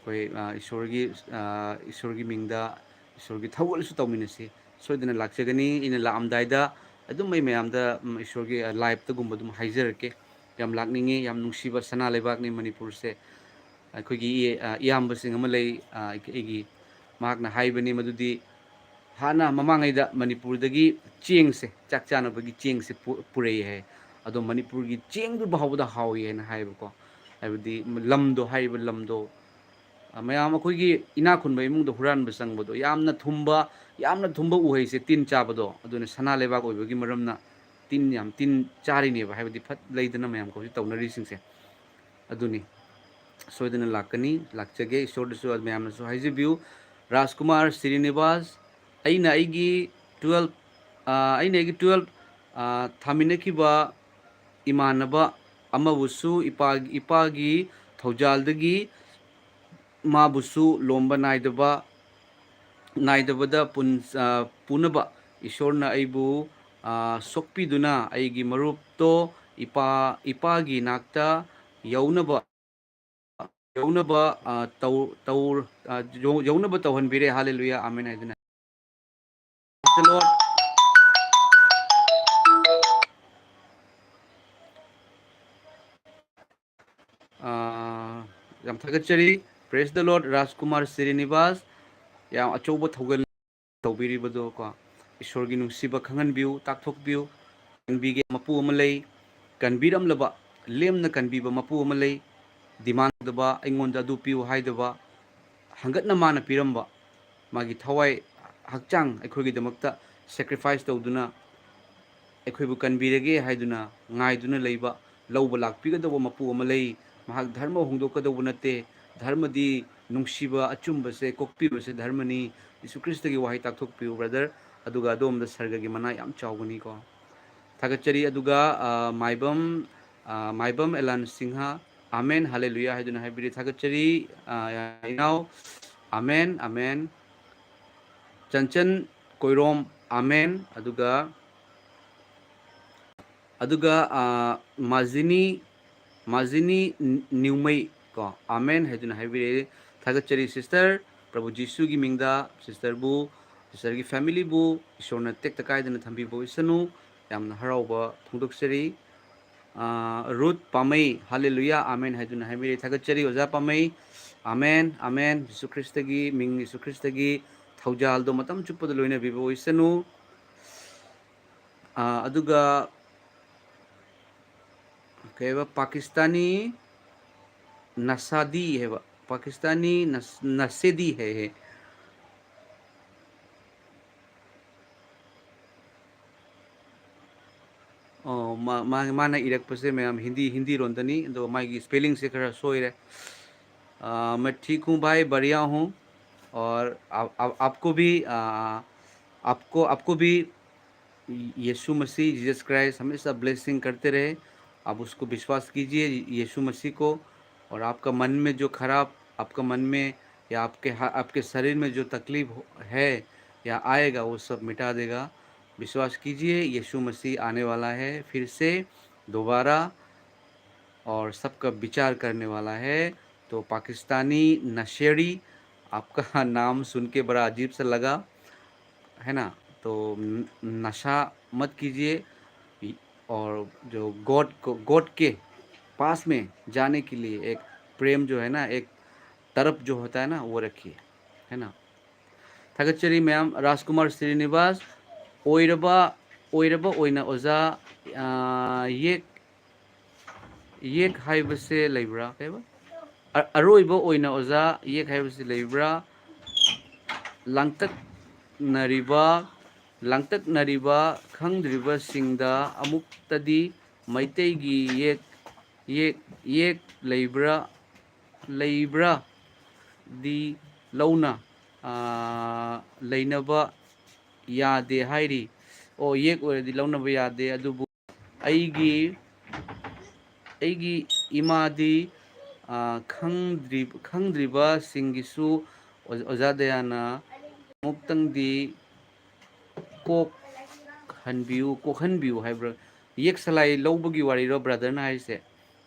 ꯑꯩꯈꯣꯏ, ꯑ, ꯏꯁꯣꯔꯒꯤ, ꯑ, ꯏꯁꯣꯔꯒꯤ ꯃꯤꯡꯗ ꯏꯁꯣꯔꯒꯤ ꯊꯧꯒꯜꯁꯨ ꯇꯧꯃꯤꯟꯅꯁꯤ꯫ ꯁꯣꯏꯗꯅ ꯂꯥꯛꯆꯒꯅꯤ꯫ ꯑꯩꯅ ꯂꯥꯛꯑꯝꯗꯥꯏꯗ ꯑꯗꯨꯝ ꯑꯩ ꯃꯌꯥꯝꯗ, ꯎꯝ, ꯏꯁꯣꯔꯒꯤ, ꯑ, liveꯇꯒꯨꯝꯕ ꯑꯗꯨꯝ ꯍꯥꯏꯖꯔꯛꯀꯦ꯫ ꯌꯥꯝ ꯂꯥꯛꯅꯤꯡꯉꯤ꯫ ꯌꯥꯝ ꯅꯨꯡꯁꯤꯕ ꯁꯅꯥ ꯂꯩꯕꯥꯛꯅꯤ ꯃꯅꯤꯄꯨꯔꯁꯦ꯫ ꯑꯩꯈꯣꯏꯒꯤ, ꯑ, ꯏꯌꯥꯝꯕꯁꯤꯡ ꯑꯃ ꯂꯩ, ꯑ, ꯑꯩꯒꯤ, ꯃꯍꯥꯛꯅ ꯍꯥꯏꯕꯅꯤ ꯃꯗꯨꯗꯤ ꯍꯥꯟꯅ ꯃꯃꯥꯡꯉꯩꯗ ꯃꯅꯤꯄꯨꯔꯗꯒꯤ ꯆꯦꯡꯁꯦ, ꯆꯥꯛ ꯆꯥꯅꯕꯒꯤ ꯆꯦꯡꯁꯦ ꯄꯨ-, ꯄꯨꯔꯛꯏ ꯍꯥꯏ꯫ ꯑꯗꯣ ꯃꯅꯤꯄꯨꯔꯒꯤ ꯆꯦꯡꯗꯨ ꯐꯥꯎꯕꯗ ꯍꯥꯎꯏ ꯍꯥꯏꯅ ꯍꯥꯏꯌꯦꯕꯀꯣ꯫ ꯍꯥꯏꯕꯗꯤ ꯂꯝꯗꯣ, ꯍꯥꯏꯔꯤꯕ ꯂꯝꯗꯣ, ꯑ, ꯃꯌꯥꯝ ꯑꯩꯈꯣꯏꯒꯤ ꯏꯅꯥꯛ ꯈꯨꯟꯕ ꯏꯃꯨꯡꯗ ꯍꯨꯔꯥꯟꯕ ꯆꯪꯕꯗꯣ, ꯌꯥꯝꯅ ꯊꯨꯝꯕ, ꯌꯥꯝꯅ ꯊꯨꯝꯕ ꯎꯍꯩꯁꯦ ꯇꯤꯟ ꯆꯥꯕꯗꯣ, ꯑꯗꯨꯅ ꯁꯅꯥ ꯂꯩꯕꯥꯛ ꯑꯣꯏꯕꯒꯤ ꯃꯔꯝꯅ ꯇꯤꯟ ꯌꯥꯝ ꯇꯤꯟ ꯆꯥꯔꯤꯅꯦꯕ, ꯍꯥꯏꯕꯗꯤ ꯐꯠ ꯂꯩꯗꯅ ꯃꯌꯥꯝ ꯍꯧꯖꯤꯛ ꯇꯧꯅꯔꯤꯁꯤꯡꯁꯦ꯫ ꯑꯗꯨꯅꯤ꯫ ꯁꯣꯏꯗꯅ ꯂꯥꯛꯀꯅꯤ, ꯂꯥꯛꯆꯒꯦ꯫ ꯏꯁꯣꯔꯗꯁꯨ ꯃꯌꯥꯝꯅꯁꯨ ꯍꯥꯏꯖꯕꯤꯌꯨ꯫ ꯔꯥꯖꯀꯨꯃꯥꯔ ꯁ꯭ꯔꯤꯅꯤꯕꯥꯁ, ꯑꯩꯅ ꯑꯩꯒꯤ twelve, ꯑ, ꯑꯩꯅ ꯑꯩꯒꯤ twelve, ꯑ, ꯊꯥꯃꯤꯟꯅꯈꯤꯕ ꯏꯃꯥꯟꯅꯕ ꯑꯃꯕꯨꯁꯨ ꯏꯄꯥ-, ꯏꯄꯥꯒꯤ ꯊꯧꯖꯥꯜꯗꯒꯤ ꯃꯥꯕꯨꯁꯨ ꯂꯣꯝꯕ ꯅꯥꯏꯗꯕ, ꯅꯥꯏꯗꯕꯗ ꯄꯨꯟ-, ꯑ, ꯄꯨꯅꯕ ꯏꯁꯣꯔꯅ ꯑꯩꯕꯨ, ꯑ, ꯁꯣꯛꯄꯤꯗꯨꯅ ꯑꯩꯒꯤ ꯃꯔꯨꯞꯇꯣ ꯏꯄꯥ, ꯏꯄꯥꯒꯤ ꯅꯥꯛꯇ ꯌꯧꯅꯕ, ꯌꯧꯅꯕ, ꯑ, ꯇꯧ-, ꯇꯧ-, ꯑ, ꯌꯧ-, ꯌꯧꯅꯕ ꯇꯧꯍꯟꯕꯤꯔꯦ꯫ ꯍꯥꯂꯦꯂꯨꯌꯥ, ꯑꯥꯃꯦꯟ ꯍꯥꯏꯗꯨꯅ꯫ Praise the Lord. ꯑꯥ, ꯌꯥꯝ ꯊꯥꯒꯠꯆꯔꯤ꯫ Praise the Lord, ꯔꯥꯖꯀꯨꯃꯥꯔ ꯁ꯭ꯔꯤꯅꯤꯕꯥꯁ꯫ ꯌꯥꯝ ꯑꯆꯧꯕ ꯊꯧꯒꯜ ꯇꯧꯕꯤꯔꯤꯕꯗꯣ ꯀꯣ, ꯏꯁꯣꯔꯒꯤ ꯅꯨꯡꯁꯤꯕ ꯈꯪꯍꯟꯕꯤꯌꯨ, ꯇꯥꯛꯊꯣꯛꯄꯤꯌꯨ꯫ ꯀꯟꯕꯤꯒꯦ ꯃꯄꯨ ꯑꯃ ꯂꯩ, ꯀꯟꯕꯤꯔꯝꯂꯕ, ꯂꯦꯝꯅ ꯀꯟꯕꯤꯕ ꯃꯄꯨ ꯑꯃ ꯂꯩ, demand ꯇꯧꯗꯕ, ꯑꯩꯉꯣꯟꯗ ꯑꯗꯨ ꯄꯤꯌꯨ ꯍꯥꯏꯗꯕ, ꯍꯪꯒꯠꯅ ꯃꯥꯅ ꯄꯤꯔꯝꯕ, ꯃꯥꯒꯤ ꯊꯋꯥꯏ ꯍꯛꯆꯥꯡ ꯑꯩꯈꯣꯏꯒꯤꯗꯃꯛꯇ sacrifice ꯇꯧꯗꯨꯅ, ꯑꯩꯈꯣꯏꯕꯨ ꯀꯟꯕꯤꯔꯒꯦ ꯍꯥꯏꯗꯨꯅ ꯉꯥꯏꯗꯨꯅ ꯂꯩꯕ, ꯂꯧꯕ ꯂꯥꯛꯄꯤꯒꯗꯧꯕ ꯃꯄꯨ ꯑꯃ ꯂꯩ꯫ ꯃꯍꯥꯛ ꯙꯔꯃ ꯍꯣꯡꯗꯣꯛꯀꯗꯧꯕ ꯅꯠꯇꯦ꯫ ꯙꯔꯃꯗꯤ ꯅꯨꯡꯁꯤꯕ, ꯑꯆꯨꯝꯕꯁꯦ ꯀꯣꯛꯄꯤꯕꯁꯦ ꯙꯔꯃꯅꯤ꯫ ꯖꯤꯁꯨ ꯈ꯭ꯔꯤꯁꯇꯒꯤ ꯋꯥꯍꯩ ꯇꯥꯛꯊꯣꯛꯄꯤꯌꯨ, brother꯫ ꯑꯗꯨꯒ ꯑꯗꯣꯝꯗ ꯁꯔꯒꯒꯤ ꯃꯅꯥ ꯌꯥꯝ ꯆꯥꯎꯒꯅꯤꯀꯣ꯫ ꯊꯥꯒꯠꯆꯔꯤ꯫ ꯑꯗꯨꯒ, ꯑ, ꯃꯥꯏꯕꯝ, ꯑ, ꯃꯥꯏꯕꯝ ꯑꯦꯂꯥꯟ ꯁꯤꯡꯍ, "ꯑꯥꯃꯦꯟ, ꯍꯥꯂꯦꯂꯨꯌꯥ" ꯍꯥꯏꯗꯨꯅ ꯍꯥꯏꯕꯤꯔꯤ꯫ ꯊꯥꯒꯠꯆꯔꯤ, ꯑ, ꯏꯅꯥꯎ꯫ ꯑꯥꯃꯦꯟ, ꯑꯥꯃꯦꯟ꯫ ꯆꯟꯆꯟ ꯀꯣꯏꯔꯣꯝ, "ꯑꯥꯃꯦꯟ"꯫ ꯑꯗꯨꯒ, ꯑꯗꯨꯒ, ꯑ, ꯃꯥꯖꯤꯅꯤ, ꯃꯥꯖꯤꯅꯤ ꯅ꯭ꯌꯨꯃꯩ ꯀꯣ, "ꯑꯥꯃꯦꯟ" ꯍꯥꯏꯗꯨꯅ ꯍꯥꯏꯕꯤꯔꯛꯑꯦ꯫ ꯊꯥꯒꯠꯆꯔꯤ sister, ꯄ꯭ꯔꯚꯨ ꯖꯤꯁꯨꯒꯤ ꯃꯤꯡꯗ sisterꯕꯨ, sisterꯒꯤ familyꯕꯨ ꯏꯁꯣꯔꯅ ꯇꯦꯛꯇ ꯀꯥꯏꯗꯅ ꯊꯝꯕꯤꯕ ꯑꯣꯏꯁꯅꯨ꯫ ꯌꯥꯝꯅ ꯍꯔꯥꯎꯕ ꯐꯣꯡꯗꯣꯛꯆꯔꯤ꯫ ꯑ, ꯔꯨꯠ ꯄꯥꯃꯩ, "ꯍꯥꯂꯦꯂꯨꯌꯥ, ꯑꯥꯃꯦꯟ" ꯍꯥꯏꯗꯨꯅ ꯍꯥꯏꯕꯤꯔꯛꯑꯦ꯫ ꯊꯥꯒꯠꯆꯔꯤ ꯑꯣꯖꯥ ꯄꯥꯃꯩ꯫ "ꯑꯥꯃꯦꯟ, ꯑꯥꯃꯦꯟ, ꯖꯤꯁꯨ ꯈ꯭ꯔꯤꯁꯇꯒꯤ ꯃꯤꯡ, ꯖꯤꯁꯨ ꯈ꯭ꯔꯤꯁꯇꯒꯤ ꯊꯧꯖꯥꯜꯗꯣ ꯃꯇꯝ ꯆꯨꯞꯄꯗ ꯂꯣꯏꯅꯕꯤꯕ ꯑꯣꯏꯁꯅꯨ꯫ ꯑꯥ, ꯑꯗꯨꯒ ꯀꯩ ꯍꯥꯏꯕ, ꯄꯥꯀꯤꯁꯇꯥꯅꯤ ꯅꯁꯥꯗꯤ ꯍꯥꯏꯕ, ꯄꯥꯀꯤꯁꯇꯥꯅꯤ ꯅꯁ-, ꯅꯁꯦꯗꯤ ꯍꯥꯏ ꯍꯦ꯫ ꯑꯣ, ꯃꯥ-, ꯃꯥ-, ꯃꯥꯅ ꯏꯔꯛꯄꯁꯦ ꯃꯌꯥꯝ ꯍꯤꯟꯗꯤ, ꯍꯤꯟꯗꯤ ꯂꯣꯟꯗꯅꯤ, ꯑꯗꯣ ꯃꯥꯒꯤ spellingꯁꯦ ꯈꯔ ꯁꯣꯏꯔꯦ꯫ ꯑ, "मैं ठीक हूँ भाई, बढ़िया हूँ, और आप, आप, आपको भी, आ, आपको, आपको भी यीशु मसीह, Jesus Christ हमेशा blessing करते रहे। आप उसको विश्वास कीजिए, यीशु मसीह को, और आपका मन में जो खराब, आपका मन में या आपके हा-, आपके शरीर में जो तकलीफ हो-, है या आएगा, वो सब मिटा देगा। विश्वास कीजिए, यीशु मसीह आने वाला है फिर से दोबारा, और सबका विचार करने वाला है।" तो पाकिस्तानी नशेड़ी, आपका नाम सुन के बड़ा अजीब सा लगा, है ना? तो न-, नशा मत कीजिए, और जो गॉड को, गॉड के पास में जाने के लिए एक प्रेम जो है ना, एक तरफ जो होता है ना, वो रखिए, है ना? ꯊꯥꯒꯠꯆꯔꯤ ꯃꯌꯥꯝ꯫ ꯔꯥꯖꯀꯨꯃꯥꯔ ꯁ꯭ꯔꯤꯅꯤꯕꯥꯁ, ꯑꯣꯏꯔꯕ, ꯑꯣꯏꯔꯕ ꯑꯣꯏꯅ ꯑꯣꯖꯥ, ꯑꯥ, ꯌꯦꯛ, ꯌꯦꯛ ꯍꯥꯏꯕꯁꯦ ꯂꯩꯕ꯭ꯔꯥ? ꯀꯩꯕ? ꯑ-, ꯑꯔꯣꯏꯕ ꯑꯣꯏꯅ ꯑꯣꯖꯥ ꯌꯦꯛ ꯍꯥꯏꯕꯁꯤ ꯂꯩꯕ꯭ꯔꯥ? ꯂꯥꯡꯇꯛꯅꯔꯤꯕ, ꯂꯥꯡꯇꯛꯅꯔꯤꯕ ꯈꯪꯗ꯭ꯔꯤꯕꯁꯤꯡꯗ ꯑꯃꯨꯛꯇꯗꯤ ꯃꯩꯇꯩꯒꯤ ꯌꯦꯛ, ꯌꯦꯛ, ꯌꯦꯛ ꯂꯩꯕ꯭ꯔꯥ, ꯂꯩꯕ꯭ꯔꯥ ꯗꯤ ꯂꯧꯅ, ꯑꯥ, ꯂꯩꯅꯕ ꯌꯥꯗꯦ ꯍꯥꯏꯔꯤ꯫ ꯑꯣ, ꯌꯦꯛ ꯑꯣꯏꯔꯗꯤ ꯂꯧꯅꯕ ꯌꯥꯗꯦ, ꯑꯗꯨꯕꯨ ꯑꯩꯒꯤ, ꯑꯩꯒꯤ ꯏꯃꯥꯗꯤ, ꯑꯥ, ꯈꯪꯗ꯭ꯔꯤ-, ꯈꯪꯗ꯭ꯔꯤꯕꯁꯤꯡꯒꯤꯁꯨ ꯑꯣꯖꯥ, ꯑꯣꯖꯥ ꯗꯌꯥꯅ ꯑꯃꯨꯛꯇꯪꯗꯤ ꯀꯣꯛꯍꯟꯕꯤꯌꯨ, ꯀꯣꯛꯍꯟꯕꯤꯌꯨ ꯍꯥꯏꯕ꯭ꯔꯥ? ꯌꯦꯛ ꯁꯂꯥꯏ ꯂꯧꯕꯒꯤ ꯋꯥꯔꯤꯔꯣ brotherꯅ ꯍꯥꯏꯔꯤꯁꯦ?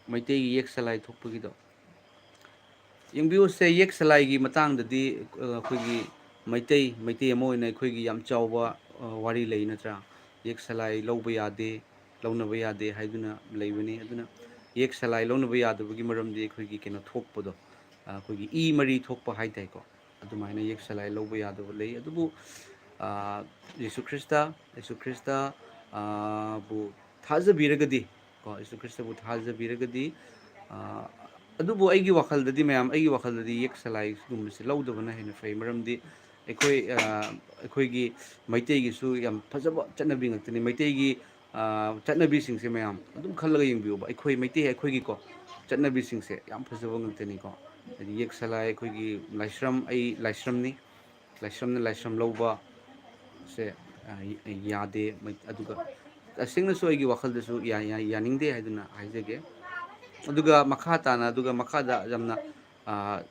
ꯃꯩꯇꯩꯒꯤ ꯌꯦꯛ ꯁꯂꯥꯏ ꯊꯣꯛꯄꯒꯤꯗꯣ? ꯌꯦꯡꯕꯤꯌꯨꯁꯦ, ꯌꯦꯛ ꯁꯂꯥꯏꯒꯤ ꯃꯇꯥꯡꯗꯗꯤ, ꯑ, ꯑꯩꯈꯣꯏꯒꯤ ꯃꯩꯇꯩ, ꯃꯩꯇꯩ ꯑꯃ ꯑꯣꯏꯅ ꯑꯩꯈꯣꯏꯒꯤ ꯌꯥꯝ ꯆꯥꯎꯕ, ꯑ, ꯋꯥꯔꯤ ꯂꯩ, ꯅꯠꯇ꯭ꯔꯥ? ꯌꯦꯛ ꯁꯂꯥꯏ ꯂꯧꯕ ꯌꯥꯗꯦ, ꯂꯧꯅꯕ ꯌꯥꯗꯦ ꯍꯥꯏꯗꯨꯅ ꯂꯩꯕꯅꯤ꯫ ꯑꯗꯨꯅ ꯌꯦꯛ ꯁꯂꯥꯏ ꯂꯧꯅꯕ ꯌꯥꯗꯕꯒꯤ ꯃꯔꯝꯗꯤ ꯑꯩꯈꯣꯏꯒꯤ ꯀꯩꯅꯣ ꯊꯣꯛꯄꯗꯣ, ꯑ, ꯑꯩꯈꯣꯏꯒꯤ ꯏ ꯃꯔꯤ ꯊꯣꯛꯄ ꯍꯥꯏ ꯇꯥꯏꯀꯣ꯫ ꯑꯗꯨꯃꯥꯏꯅ ꯌꯦꯛ ꯁꯂꯥꯏ ꯂꯧꯕ ꯌꯥꯗꯕ ꯂꯩ꯫ ꯑꯗꯨꯕꯨ ꯌꯦꯁꯨ ꯈ꯭ꯔꯤꯁꯇ ꯌꯦꯁꯨ ꯈ꯭ꯔꯤꯁꯇ ꯕꯨ ꯊꯥꯖꯕꯤꯔꯒꯗꯤ, ꯀꯣ, ꯌꯦꯁꯨ ꯈ꯭ꯔꯤꯁꯇꯕꯨ ꯊꯥꯖꯕꯤꯔꯒꯗꯤ, ꯑꯗꯨꯕꯨ ꯑꯩꯒꯤ ꯋꯥꯈꯜꯗꯗꯤ, ꯃꯌꯥꯝ, ꯑꯩꯒꯤ ꯋꯥꯈꯜꯗꯗꯤ ꯌꯦꯛ ꯁꯂꯥꯏꯒꯨꯝꯕꯁꯦ ꯂꯧꯗꯕꯅ ꯍꯦꯟꯅ ꯐꯩ꯫ ꯃꯔꯝꯗꯤ ꯑꯩꯈꯣꯏ ꯑꯩꯈꯣꯏꯒꯤ ꯃꯩꯇꯩꯒꯤꯁꯨ ꯌꯥꯝ ꯐꯖꯕ ꯆꯠꯅꯕꯤ ꯉꯥꯛꯇꯅꯤ꯫ ꯃꯩꯇꯩꯒꯤ ꯆꯠꯅꯕꯤꯁꯤꯡꯁꯦ ꯃꯌꯥꯝ ꯑꯗꯨꯝ ꯈꯜꯂꯒ ꯌꯦꯡꯕꯤꯌꯨꯕ, ꯑꯩꯈꯣꯏ ꯃꯩꯇꯩ ꯑꯩꯈꯣꯏꯒꯤꯀꯣ ꯆꯠꯅꯕꯤꯁꯤꯡꯁꯦ ꯌꯥꯝ ꯐꯖꯕ ꯉꯥꯛꯇꯅꯤꯀꯣ꯫ ꯍꯥꯏꯗꯤ ꯌꯦꯛ ꯁꯂꯥꯏ, ꯑꯩꯈꯣꯏꯒꯤ ꯂꯥꯏꯁ꯭ꯔꯝ, ꯑꯩ ꯂꯥꯏꯁ꯭ꯔꯝꯅꯤ, ꯂꯥꯏꯁ꯭ꯔꯝꯅ ꯂꯥꯏꯁ꯭ꯔꯝ ꯂꯧꯕ ꯁꯦ ꯌꯥꯗꯦ꯫ ꯑꯗꯨꯒ ꯇꯁꯦꯡꯅꯁꯨ ꯑꯩꯒꯤ ꯋꯥꯈꯜꯗꯁꯨ ꯌꯥꯅꯤꯡꯗꯦ ꯍꯥꯏꯗꯨꯅ ꯍꯥꯏꯖꯒꯦ꯫ ꯑꯗꯨꯒ ꯃꯈꯥ ꯇꯥꯅ, ꯑꯗꯨꯒ ꯃꯈꯥꯗ ꯌꯥꯝꯅ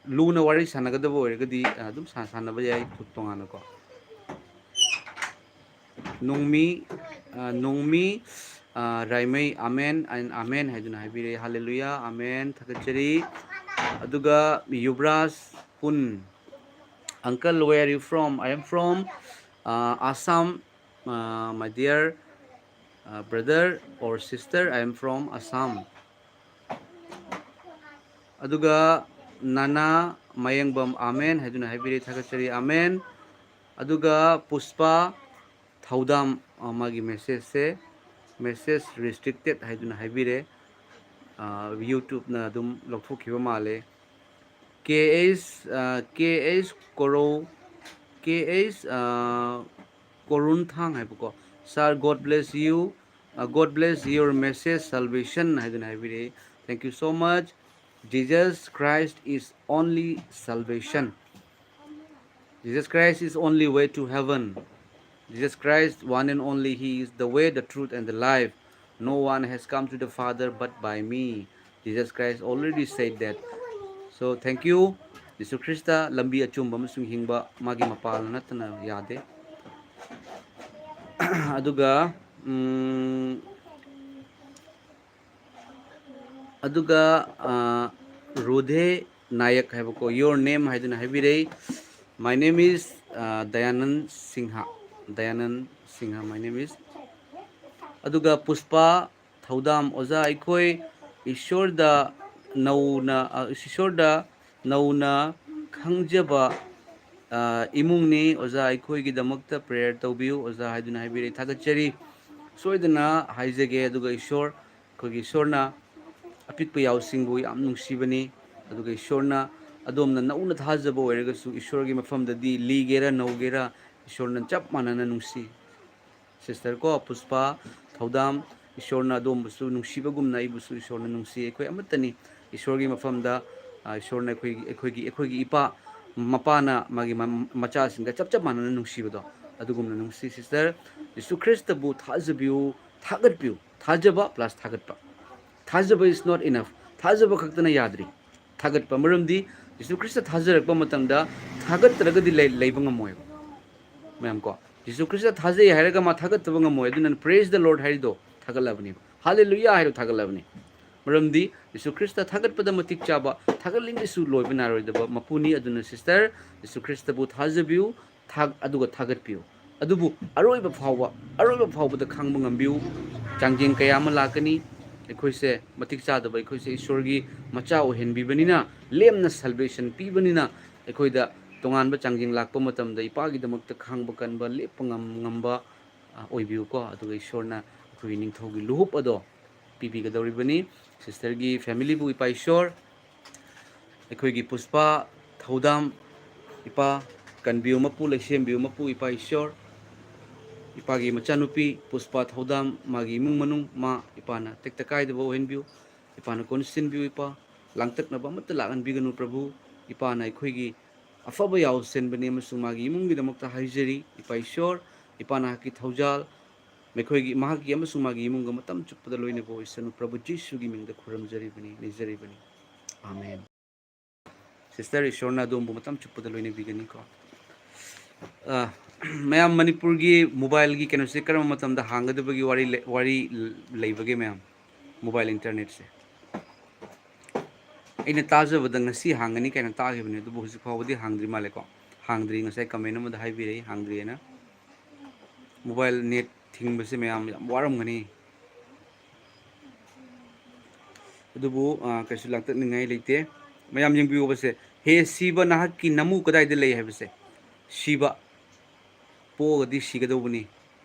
ꯂꯨꯅ ꯋꯥꯔꯤ ꯁꯥꯟꯅꯒꯗꯕ ꯑꯣꯏꯔꯒꯗꯤ ꯑꯗꯨꯝ ꯁꯥꯟꯅꯕ ꯌꯥꯏ ꯇꯣꯉꯥꯟꯅꯀꯣ꯫ ꯅꯣꯡꯃꯤ, ꯅꯣꯡꯃꯤ ꯔꯥꯏꯃꯩ, "ꯑꯃꯦꯟ and ꯑꯃꯦꯟ" ꯍꯥꯏꯗꯨꯅ ꯍꯥꯏꯕꯤꯔꯦ꯫ "ꯍꯥꯂꯦꯂꯨꯌꯥ, ꯑꯃꯦꯟ, ꯊꯥꯒꯠꯆꯔꯤ"꯫ ꯑꯗꯨꯒ ꯌꯨꯕ꯭ꯔꯥꯖ ꯄꯨꯟ, "Uncle, where are you from?" "I am from Assam, my dear brother or sister, I am from Assam." ꯑꯗꯨꯒ ꯅꯅꯥ ꯃꯌꯦꯡꯕꯝ, "ꯑꯃꯦꯟ" ꯍꯥꯏꯗꯨꯅ ꯍꯥꯏꯕꯤꯔꯦ, ꯊꯥꯒꯠꯆꯔꯤ, ꯑꯃꯦꯟ꯫ ꯑꯗꯨꯒ ꯄꯨꯁꯄꯥ ꯊꯧꯗꯥꯝ, ꯃꯥꯒꯤ ꯃꯦꯁꯦꯖꯁꯦ "message restricted" ꯍꯥꯏꯗꯨꯅ ꯍꯥꯏꯕꯤꯔꯦ꯫ ꯌꯨꯇ꯭ꯌꯨꯕꯅ ꯑꯗꯨꯝ ꯂꯧꯊꯣꯛꯈꯤꯕ ꯃꯥꯜꯂꯦ꯫ ꯀꯦ ꯑꯩꯁ, ꯀꯦ ꯑꯩꯁ ꯀꯣꯔꯧ, ꯀꯦ ꯑꯩꯁ ꯀꯣꯔꯨꯟꯊꯥꯡ ꯍꯥꯏꯕꯀꯣ꯫ "Sir, God bless you, God bless your message, salvation" ꯍꯥꯏꯗꯨꯅ ꯍꯥꯏꯕꯤꯔꯛꯏ꯫ "Thank you so much. Jesus Christ is only salvation. Jesus Christ is only way to heaven. Jesus Christ, one and only, He is the way, the truth, and the life. No one has come to the Father but by me." Jesus Christ already said that. So, thank you. Jesus Christ ꯂꯝꯕꯤ ꯑꯆꯨꯝꯕ ꯑꯃꯁꯨꯡ ꯍꯤꯡꯕ ꯃꯥꯒꯤ ꯃꯄꯥꯜ ꯅꯠꯇꯅ ꯌꯥꯗꯦ꯫ ꯑꯗꯨꯒ ꯑꯗꯨꯒ ꯔꯨꯙꯦ ꯅꯥꯌꯛ ꯍꯥꯏꯕꯀꯣ, "Your name" ꯍꯥꯏꯗꯨꯅ ꯍꯥꯏꯕꯤꯔꯛꯏ꯫ "My name is ꯗꯌꯥꯅꯟ Singh, ꯗꯌꯥꯅꯟ Singh, my name is." ꯑꯗꯨꯒ ꯄꯨꯁꯄꯥ ꯊꯧꯗꯥꯝ, "ꯑꯣꯖꯥ, ꯑꯩꯈꯣꯏ ꯏꯁꯣꯔꯗ ꯅꯧꯅ, ꯏꯁꯣꯔꯗ ꯅꯧꯅ ꯈꯪꯖꯕ ꯑ, ꯏꯃꯨꯡꯅꯤ꯫ ꯑꯣꯖꯥ, ꯑꯩꯈꯣꯏꯒꯤꯗꯃꯛꯇ prayer ꯇꯧꯕꯤꯌꯨ, ꯑꯣꯖꯥ, ꯍꯥꯏꯗꯨꯅ ꯍꯥꯏꯕꯤꯔꯛꯏ꯫ ꯊꯥꯒꯠꯆꯔꯤ꯫ ꯁꯣꯏꯗꯅ ꯍꯥꯏꯖꯒꯦ, ꯑꯗꯨꯒ ꯏꯁꯣꯔ, ꯑꯩꯈꯣꯏꯒꯤ ꯏꯁꯣꯔꯅ ꯑꯄꯤꯛꯄ ꯌꯥꯎꯁꯤꯡꯕꯨ ꯌꯥꯝ ꯅꯨꯡꯁꯤꯕꯅꯤ꯫ ꯑꯗꯨꯒ ꯏꯁꯣꯔꯅ ꯑꯗꯣꯝꯅ ꯅꯧꯅ ꯊꯥꯖꯕ ꯑꯣꯏꯔꯒꯁꯨ, ꯏꯁꯣꯔꯒꯤ ꯃꯐꯝꯗꯗꯤ ꯂꯤꯒꯦꯔꯥ ꯅꯧꯒꯦꯔꯥ, ꯏꯁꯣꯔꯅ ꯆꯞ ꯃꯥꯟꯅꯅ ꯅꯨꯡꯁꯤ꯫ Sister ꯀꯣ, ꯄꯨꯁꯄꯥ ꯊꯧꯗꯥꯝ, ꯏꯁꯣꯔꯅ ꯑꯗꯣꯝꯕꯨꯁꯨ ꯅꯨꯡꯁꯤꯕꯒꯨꯝꯅ ꯑꯩꯕꯨꯁꯨ ꯏꯁꯣꯔꯅ ꯅꯨꯡꯁꯤ꯫ ꯑꯩꯈꯣꯏ ꯑꯃꯠꯇꯅꯤ꯫ ꯏꯁꯣꯔꯒꯤ ꯃꯐꯝꯗ, ꯑ, ꯏꯁꯣꯔꯅ ꯑꯩꯈꯣꯏꯒꯤ, ꯑꯩꯈꯣꯏꯒꯤ, ꯑꯩꯈꯣꯏꯒꯤ ꯏꯄꯥ, ꯃꯄꯥꯅ ꯃꯥꯒꯤ ꯃ-, ꯃꯆꯥꯁꯤꯡꯗ ꯆꯞ ꯆꯞ ꯃꯥꯟꯅꯅ ꯅꯨꯡꯁꯤꯕꯗꯣ, ꯑꯗꯨꯒꯨꯝꯅ ꯅꯨꯡꯁꯤ꯫ Sister, ꯖꯤꯁꯨ ꯈ꯭ꯔꯤꯁꯇꯕꯨ ꯊꯥꯖꯕꯤꯌꯨ, ꯊꯥꯒꯠꯄꯤꯌꯨ꯫ ꯊꯥꯖꯕ plus ꯊꯥꯒꯠꯄ꯫ ꯊꯥꯖꯕ is not enough. ꯊꯥꯖꯕ ꯈꯛꯇꯅ ꯌꯥꯗ꯭ꯔꯤ꯫ ꯊꯥꯒꯠꯄ꯫ ꯃꯔꯝꯗꯤ ꯖꯤꯁꯨ ꯈ꯭ꯔꯤꯁꯇ ꯊꯥꯖꯔꯛꯄ ꯃꯇꯝꯗ ꯊꯥꯒꯠꯇ꯭ꯔꯒꯗꯤ ꯂꯩ-, ꯂꯩꯕ ꯉꯝꯃꯣꯏꯕ꯫ ꯃꯌꯥꯝ ꯀꯣ, ꯖꯤꯁꯨ ꯈ꯭ꯔꯤꯁꯇ ꯊꯥꯖꯩ ꯍꯥꯏꯔꯒ ꯃꯥ ꯊꯥꯒꯠꯇꯕ ꯉꯝꯃꯣꯏ꯫ ꯑꯗꯨꯅ praise the Lord ꯍꯥꯏꯔꯤꯗꯣ ꯊꯥꯒꯠꯂꯕꯅꯦꯕ꯫ ꯍꯥꯂꯦꯂꯨꯌꯥ ꯍꯥꯏꯔꯣ ꯊꯥꯒꯠꯂꯕꯅꯤ꯫ ꯃꯔꯝꯗꯤ ꯖꯤꯁꯨ ꯈ꯭ꯔꯤꯁꯇ ꯊꯥꯒꯠꯄꯗ ꯃꯇꯤꯛ ꯆꯥꯕ, ꯊꯥꯒꯠꯂꯤꯉꯩꯁꯨ ꯂꯣꯏꯕ ꯅꯥꯏꯔꯣꯏꯗꯕ ꯃꯄꯨꯅꯤ꯫ ꯑꯗꯨꯅ sister, ꯖꯤꯁꯨ ꯈ꯭ꯔꯤꯁꯇꯕꯨ ꯊꯥꯖꯕꯤꯌꯨ, ꯊꯥ-, ꯑꯗꯨꯒ ꯊꯥꯒꯠꯄꯤꯌꯨ꯫ ꯑꯗꯨꯕꯨ ꯑꯔꯣꯏꯕ ꯐꯥꯎꯕ, ꯑꯔꯣꯏꯕ ꯐꯥꯎꯕꯗ ꯈꯥꯡꯕ ꯉꯝꯕꯤꯌꯨ꯫ ꯆꯥꯡꯖꯦꯡ ꯀꯌꯥ ꯑꯃ ꯂꯥꯛꯀꯅꯤ꯫ ꯑꯩꯈꯣꯏꯁꯦ ꯃꯇꯤꯛ ꯆꯥꯗꯕ, ꯑꯩꯈꯣꯏꯁꯦ ꯏꯁꯣꯔꯒꯤ ꯃꯆꯥ ꯑꯣꯏꯍꯟꯕꯤꯕꯅꯤꯅ, ꯂꯦꯝꯅ salvation ꯄꯤꯕꯅꯤꯅ, ꯑꯩꯈꯣꯏꯗ ꯇꯣꯉꯥꯟꯕ ꯆꯥꯡꯖꯦꯡ ꯂꯥꯛꯄ ꯃꯇꯝꯗ ꯏꯄꯥꯒꯤꯗꯃꯛꯇ ꯈꯥꯡꯕ ꯀꯟꯕ, ꯂꯦꯞꯄ ꯉꯝ-, ꯉꯝꯕ, ꯑ, ꯑꯣꯏꯕꯤꯌꯨꯀꯣ꯫ ꯑꯗꯨꯒ ꯏꯁꯣꯔꯅ ꯑꯩꯈꯣꯏꯒꯤ ꯅꯤꯡꯊꯧꯒꯤ ꯂꯨꯍꯨꯞ ꯑꯗꯣ ꯄꯤꯕꯤꯒꯗꯧꯔꯤꯕꯅꯤ꯫ Sisterꯒꯤ familyꯕꯨ ꯏꯄꯥ ꯏꯁꯣꯔ, ꯑꯩꯈꯣꯏꯒꯤ ꯄꯨꯁꯄꯥ ꯊꯧꯗꯥꯝ ꯏꯄꯥ, ꯀꯟꯕꯤꯌꯨ ꯃꯄꯨ, ꯂꯩꯁꯦꯝꯕꯤꯌꯨ ꯃꯄꯨ ꯏꯄꯥ ꯏꯁꯣꯔ꯫ ꯏꯄꯥꯒꯤ ꯃꯆꯥꯅꯨꯄꯤ ꯄꯨꯁꯄꯥ ꯊꯧꯗꯥꯝ, ꯃꯥꯒꯤ ꯏꯃꯨꯡ ꯃꯅꯨꯡ, ꯃꯥ ꯏꯄꯥꯅ ꯇꯦꯛꯇ ꯀꯥꯏꯗꯕ ꯑꯣꯏꯍꯟꯕꯤꯌꯨ꯫ ꯏꯄꯥꯅ ꯀꯣꯟꯁꯤꯟꯕꯤꯌꯨ ꯏꯄꯥ꯫ ꯂꯥꯡꯇꯛꯅꯕ ꯑꯃꯠꯇ ꯂꯥꯛꯍꯟꯕꯤꯒꯅꯨ ꯄ꯭ꯔꯚꯨ꯫ ꯏꯄꯥꯅ ꯑꯩꯈꯣꯏꯒꯤ ꯑꯐꯕ ꯌꯥꯎꯁꯦꯟꯕꯅꯤ ꯑꯃꯁꯨꯡ ꯃꯥꯒꯤ ꯏꯃꯨꯡꯒꯤꯗꯃꯛꯇ ꯍꯥꯏꯖꯔꯤ ꯏꯄꯥ ꯏꯁꯣꯔ꯫ ꯏꯄꯥ ꯅꯍꯥꯛꯀꯤ ꯊꯧꯖꯥꯜ, ꯃꯈꯣꯏꯒꯤ, ꯃꯍꯥꯛꯀꯤ ꯑꯃꯁꯨꯡ ꯃꯥꯒꯤ ꯏꯃꯨꯡꯒ ꯃꯇꯝ ꯆꯨꯞꯄꯗ ꯂꯣꯏꯅꯕ ꯑꯣꯏꯁꯅꯨ꯫ ꯄ꯭ꯔꯚꯨ ꯖꯤꯁꯨꯒꯤ ꯃꯤꯡꯗ ꯈꯨꯔꯨꯝꯖꯔꯤꯕꯅꯤ, ꯅꯤꯖꯔꯤꯕꯅꯤ꯫ ꯑꯥꯃꯦꯟ꯫ Sister, ꯏꯁꯣꯔꯅ ꯑꯗꯣꯝꯕꯨ ꯃꯇꯝ ꯆꯨꯞꯄꯗ ꯂꯣꯏꯅꯕꯤꯒꯅꯤꯀꯣ꯫ ꯑ, ꯃꯌꯥꯝ, ꯃꯅꯤꯄꯨꯔꯒꯤ mobileꯒꯤ ꯀꯩꯅꯣꯁꯦ ꯀꯔꯝꯕ ꯃꯇꯝꯗ ꯍꯥꯡꯒꯗꯕꯒꯤ ꯋꯥꯔꯤ ꯂꯩ-, ꯋꯥꯔꯤ ꯂꯩꯕꯒꯦ ꯃꯌꯥꯝ? Mobile internetꯁꯦ ꯑꯩꯅ ꯇꯥꯖꯕꯗ ꯉꯁꯤ ꯍꯥꯡꯒꯅꯤ ꯀꯥꯏꯅ ꯇꯥꯈꯤꯕꯅꯦ, ꯑꯗꯨꯕꯨ ꯍꯧꯖꯤꯛ ꯐꯥꯎꯕꯗꯤ ꯍꯥꯡꯗ꯭ꯔꯤ ꯃꯥꯜꯂꯦꯀꯣ꯫ ꯍꯥꯡꯗ꯭ꯔꯤ, ꯉꯁꯥꯏ comment ꯑꯃꯗ ꯍꯥꯏꯕꯤꯔꯛꯏ ꯍꯥꯡꯗ꯭ꯔꯤꯑꯅ꯫ Mobile net ꯊꯤꯡꯕꯁꯦ ꯃꯌꯥꯝ ꯌꯥꯝ ꯋꯥꯔꯝꯒꯅꯤ꯫ ꯑꯗꯨꯕꯨ, ꯑ, ꯀꯩꯁꯨ ꯂꯥꯡꯇꯛꯅꯤꯡꯉꯥꯏ ꯂꯩꯇꯦ꯫ ꯃꯌꯥꯝ ꯌꯦꯡꯕꯤꯌꯨꯕꯁꯦ, "ꯍꯦ ꯁꯤꯕ, ꯅꯍꯥꯛꯀꯤ ꯅꯃꯨ ꯀꯗꯥꯏꯗ ꯂꯩ?" ꯍꯥꯏꯕꯁꯦ꯫ ꯁꯤꯕ, ꯄꯣꯛꯑꯒꯗꯤ ꯁꯤꯒꯗꯧꯕꯅꯤ꯫